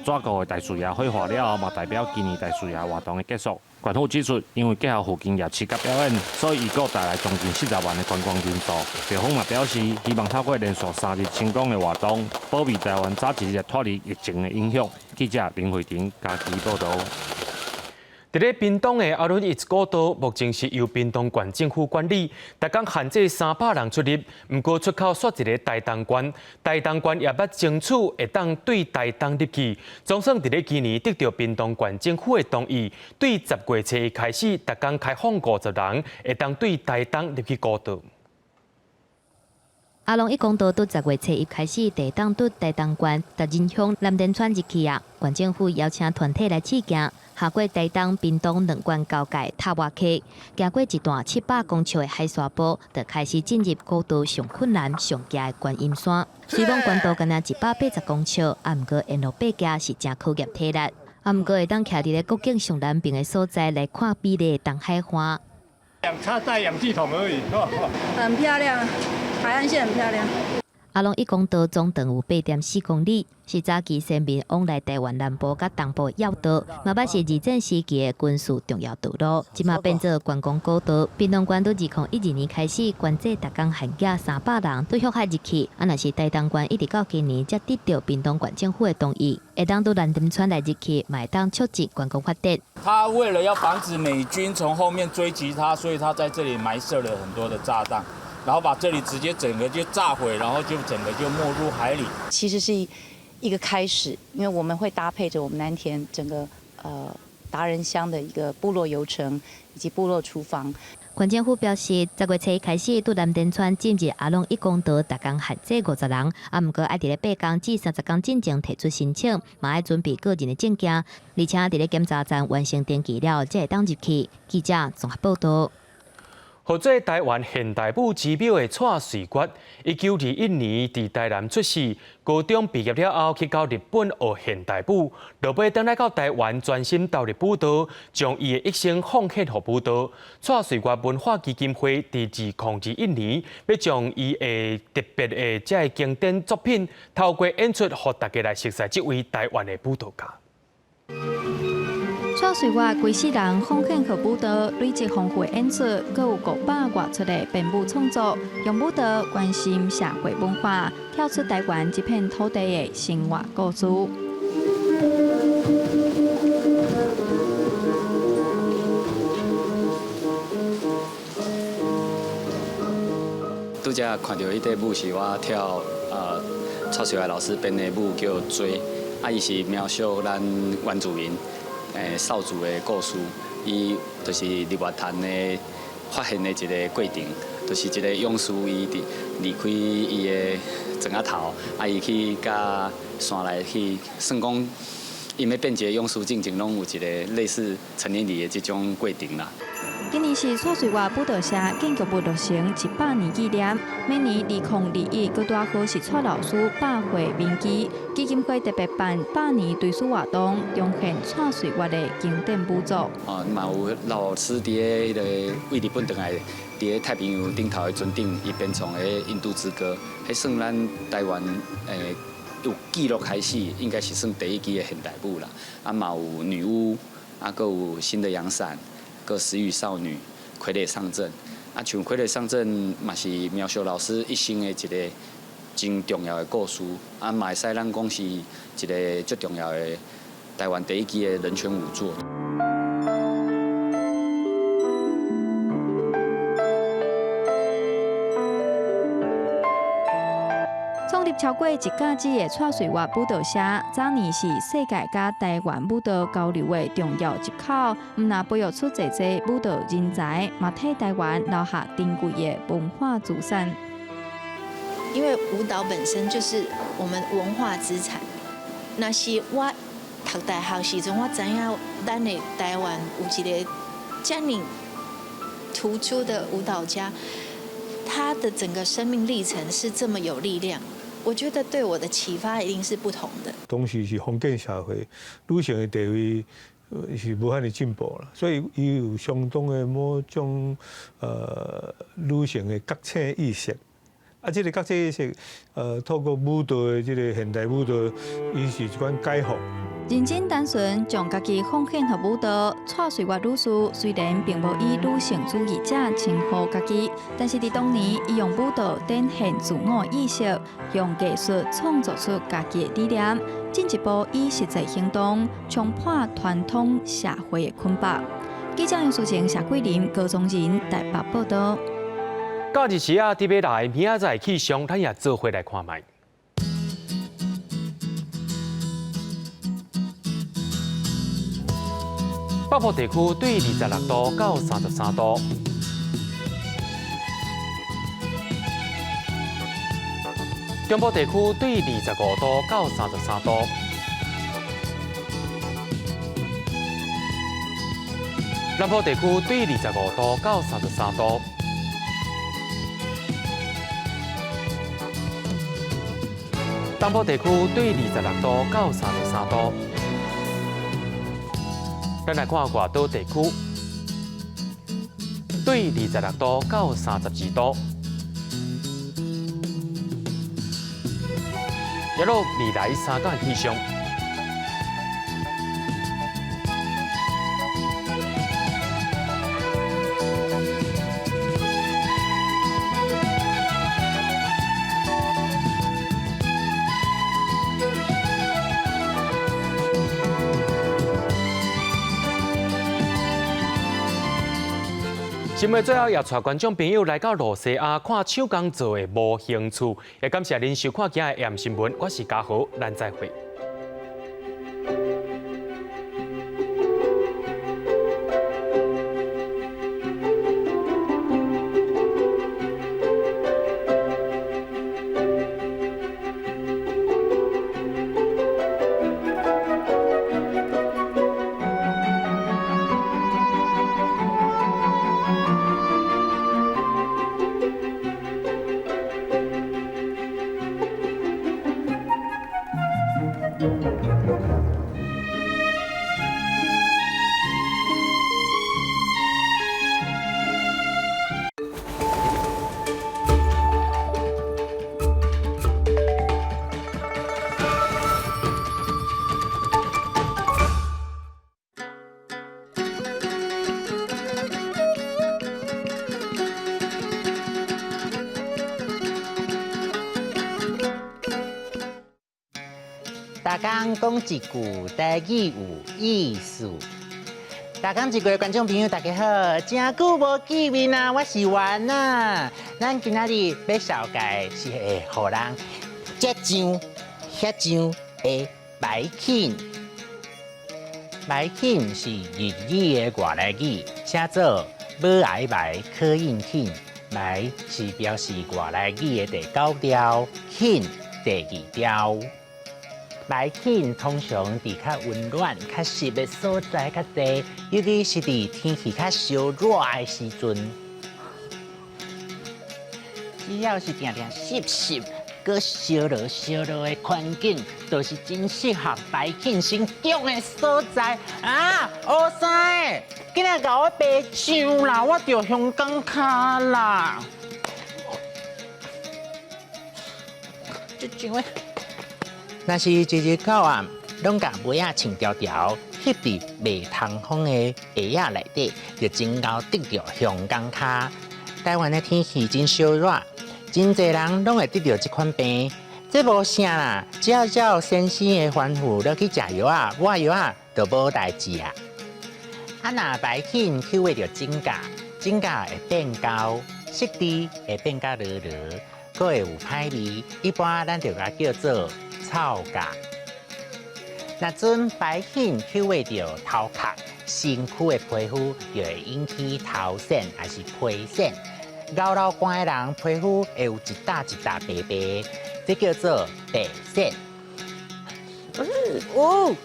共紙糊的大士爺火化了後，嘛代表今年大士爺活動的結束。縣府指出，因為結合附近夜市佮表演，所以預估帶來將近40萬的觀光人數。廟方嘛表示，希望透過連續3日成功的活動，保衛台灣早一日脫離疫情的影響。記者林慧婷嘉義報導。佇咧屏東的阿倫伊茲古道，目前是由屏東縣政府管理，逐工限制300人出入。毋過出口煞一个台東縣，台東縣也捌爭取會當對台東入去。總算佇咧今年得著屏東縣政府的同意，對10月初開始，逐工開放50人會當對台東入去古道。阿朗壹公道對10月初一開始，地當對台東縣達仁鄉藍田村入去啊，縣政府邀請團體來試行，下過台東、屏東兩縣交界塔外溪，行過一段700公尺的海沙坡，就開始進入高度上困難、上崎的觀音山。雖講懸度干焦180公尺，啊，毋過沿路爬行是誠考驗體力。啊，毋過會當徛佇咧國境上南邊的所在來看美麗的東海岸。插帶氧氣筒而已。很漂亮。海岸線很漂亮。阿朗壹公道總長有8.4公里，是早期先民往來台灣南部佮東部的要道，嘛捌是二戰時期的軍事重要道路。這馬變做觀光古道。屏東縣對2012年開始，關制逐工限額300人對旭海入去。啊，若是台東縣一直到今年才得著屏東縣政府的同意，會當對藍田村來入去，嘛會當促進觀光發展。他為了要防止美軍從後面追擊他，所以他在這裡埋設了很多的炸彈。然後把這裡直接整個就炸毀，然後就整個就沒入海裡。其實是一個開始，因為我們會搭配着我們南田整個達人鄉的一個部落遊程以及部落廚房。縣政府表示，10月初一開始，對藍田村進入阿朗壹公道，逐工限制50人，啊，毋過愛佇咧8工至30工進前提出申請，嘛愛準備個人的證件，而且佇咧檢查站完成登記了，才會當入去。記者綜合報道。號做台灣現代舞之母的蔡瑞月，1921年佇台南出世，高中畢業了後去到日本學現代舞，落尾轉來到台灣專心投入舞蹈，將伊的一生奉獻予舞蹈。蔡瑞月文化基金會佇2021年欲將伊的特別的這个經典作品透過演出，予大家來熟悉這位台灣的舞蹈家。蔡瑞月規世人奉獻予舞蹈，累積豐富的演出，閣有500外齣的編舞創作，用舞蹈關心社會文化，跳出台灣這片土地的生活故事。拄才看著彼塊舞是我跳，蔡瑞月老師編的舞叫做《追》，啊，伊是描述咱原住民。少族的故事，伊就是日月潭的發現的一個過程，就是一個勇士伊佇離開伊的庄仔頭，啊，伊去佮山內去，算講伊欲變一個勇士進前，攏有一個類似成年禮的這種過程啦。今年是蔡瑞月舞蹈社建築物落成100年紀念，每年2021，閣拄好是蔡老師100歲銘記，基金會特別辦百年追思活動，重現蔡瑞月的經典舞作。哦，嘛有老師佇咧彼个對日本轉來，佇咧太平洋頂頭的船頂，伊編創的《印度之歌》，彼算咱台灣有記錄開始，應該是算第一支的現代舞啦。啊，嘛有女巫，啊，閣有新的陽傘。閣食魚少女、傀儡上陣，啊，像傀儡上陣嘛是描述老師一生的一個真重要的故事，啊，嘛會使咱講是一個足重要的台灣第一支的人權舞作。創立超過一甲子的蔡瑞月舞蹈社，早年是世界佮台灣舞蹈交流的重要入口。毋但培育出濟濟舞蹈人才，嘛替台灣留下珍貴的文化資產。因為舞蹈本身就是我們文化資產。若是我讀大學時陣，我知影咱的台灣有一個遮爾突出的舞蹈家，他的整個生命歷程是這麼有力量。我覺得對我的啟發一定是不同的。當時是封建社會，女性的地位是無遐爾進步啦，所以伊有相當的某種女性的覺醒意識。啊，這個覺醒意識，透過舞蹈的這個現代舞蹈，伊是一款解放。認真單純，將家己奉獻予舞蹈。蔡瑞月女士雖然並無以女性主義者稱呼家己，但是佇當年，伊用舞蹈展現自我意識，用藝術創造出家己的理念，進一步以實際行動衝破傳統社會的捆綁。記者楊淑晴、謝桂林、高宗仁台北報道。假日時啊，佇欲來，明仔載氣象，咱也做伙來看覓。北部地區對26度到33度。中部地區對25度到33度。南部地區對25度到33度。東部地區對26度到33度。咱來看外島地區，對26度到32度。一路未來三天氣象。新聞最後也帶觀眾朋友來到露西亞看手工做的模型厝，也感謝您收看今日的 AM 新聞，我是嘉豪，咱再會。逐工講一句台語有意思。逐工一句的觀眾朋友，大家好，真久無見面啊！我是丸啊。咱今仔日欲紹介是會予人這醬、遐醬的白慶。白慶是日語的外來語，寫做無愛白可應慶。白是表示外來語的第九調，慶第二調。白慶通常佇較溫暖、較濕的所在較濟，尤其是佇天氣較燒熱的時陣。只要是定定濕濕、閣燒熱燒熱的環境，就是真適合白慶生長的所在。啊，烏生，緊來共我白醬啦，我著香港跤啦。這醬的。若是一日到暗，攏共被仔穿條條，翕佇袂通風的鞋仔內底，就真𠢕得著香港跤。台灣的天氣真燒熱，真濟人攏會得著這款病。這無啥啦，只要照先生的吩咐落去食藥仔、抹藥仔，就無代誌啊。啊，若白慶去畫著指甲，指甲會變厚，色澤會變較濁濁，閣會有歹味。一般咱就共叫做臭甲。若陣白慶去畫著頭殼、身軀的皮膚，就會引起頭癬抑是皮癬。𠢕流汗的人皮膚會有一搭一搭白白，這叫做白癬。哦，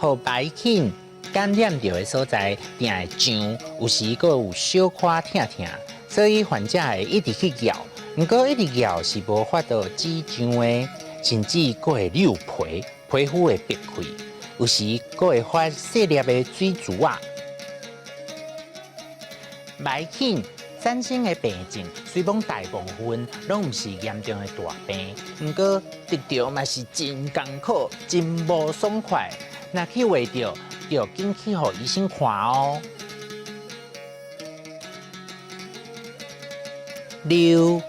予白慶感染著的所在，定會脹，有時閣有小可疼疼，所以患者會一直去咬。毋過一直咬是無法度止脹的，甚至閣會溜皮，皮膚會白開，有時閣會發細粒的水珠仔。白慶產生的病症，雖罔大部分攏毋是嚴重的大病，毋過得著嘛是真艱苦，真無爽快。若去畫著，就緊去予醫生看哦。溜、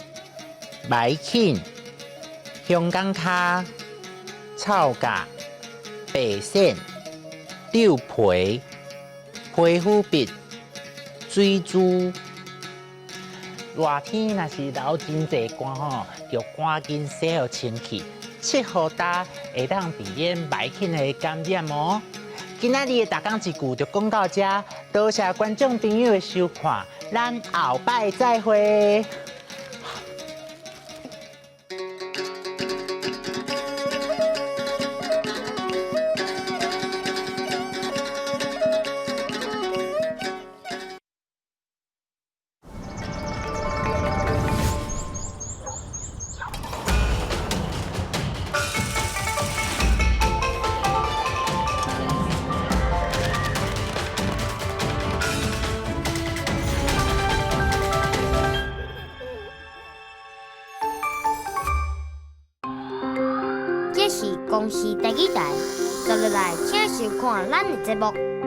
白慶、香港跤、臭甲、白癬、溜皮、皮膚病、水珠。熱天若是流真濟汗吼，就趕緊洗予清氣。七雨焦會當避免白慶的感染哦。今仔日的逐工一句就講到這，多謝觀眾朋友的收看，咱後擺再會。公視第二台，接落來請收看咱的節目。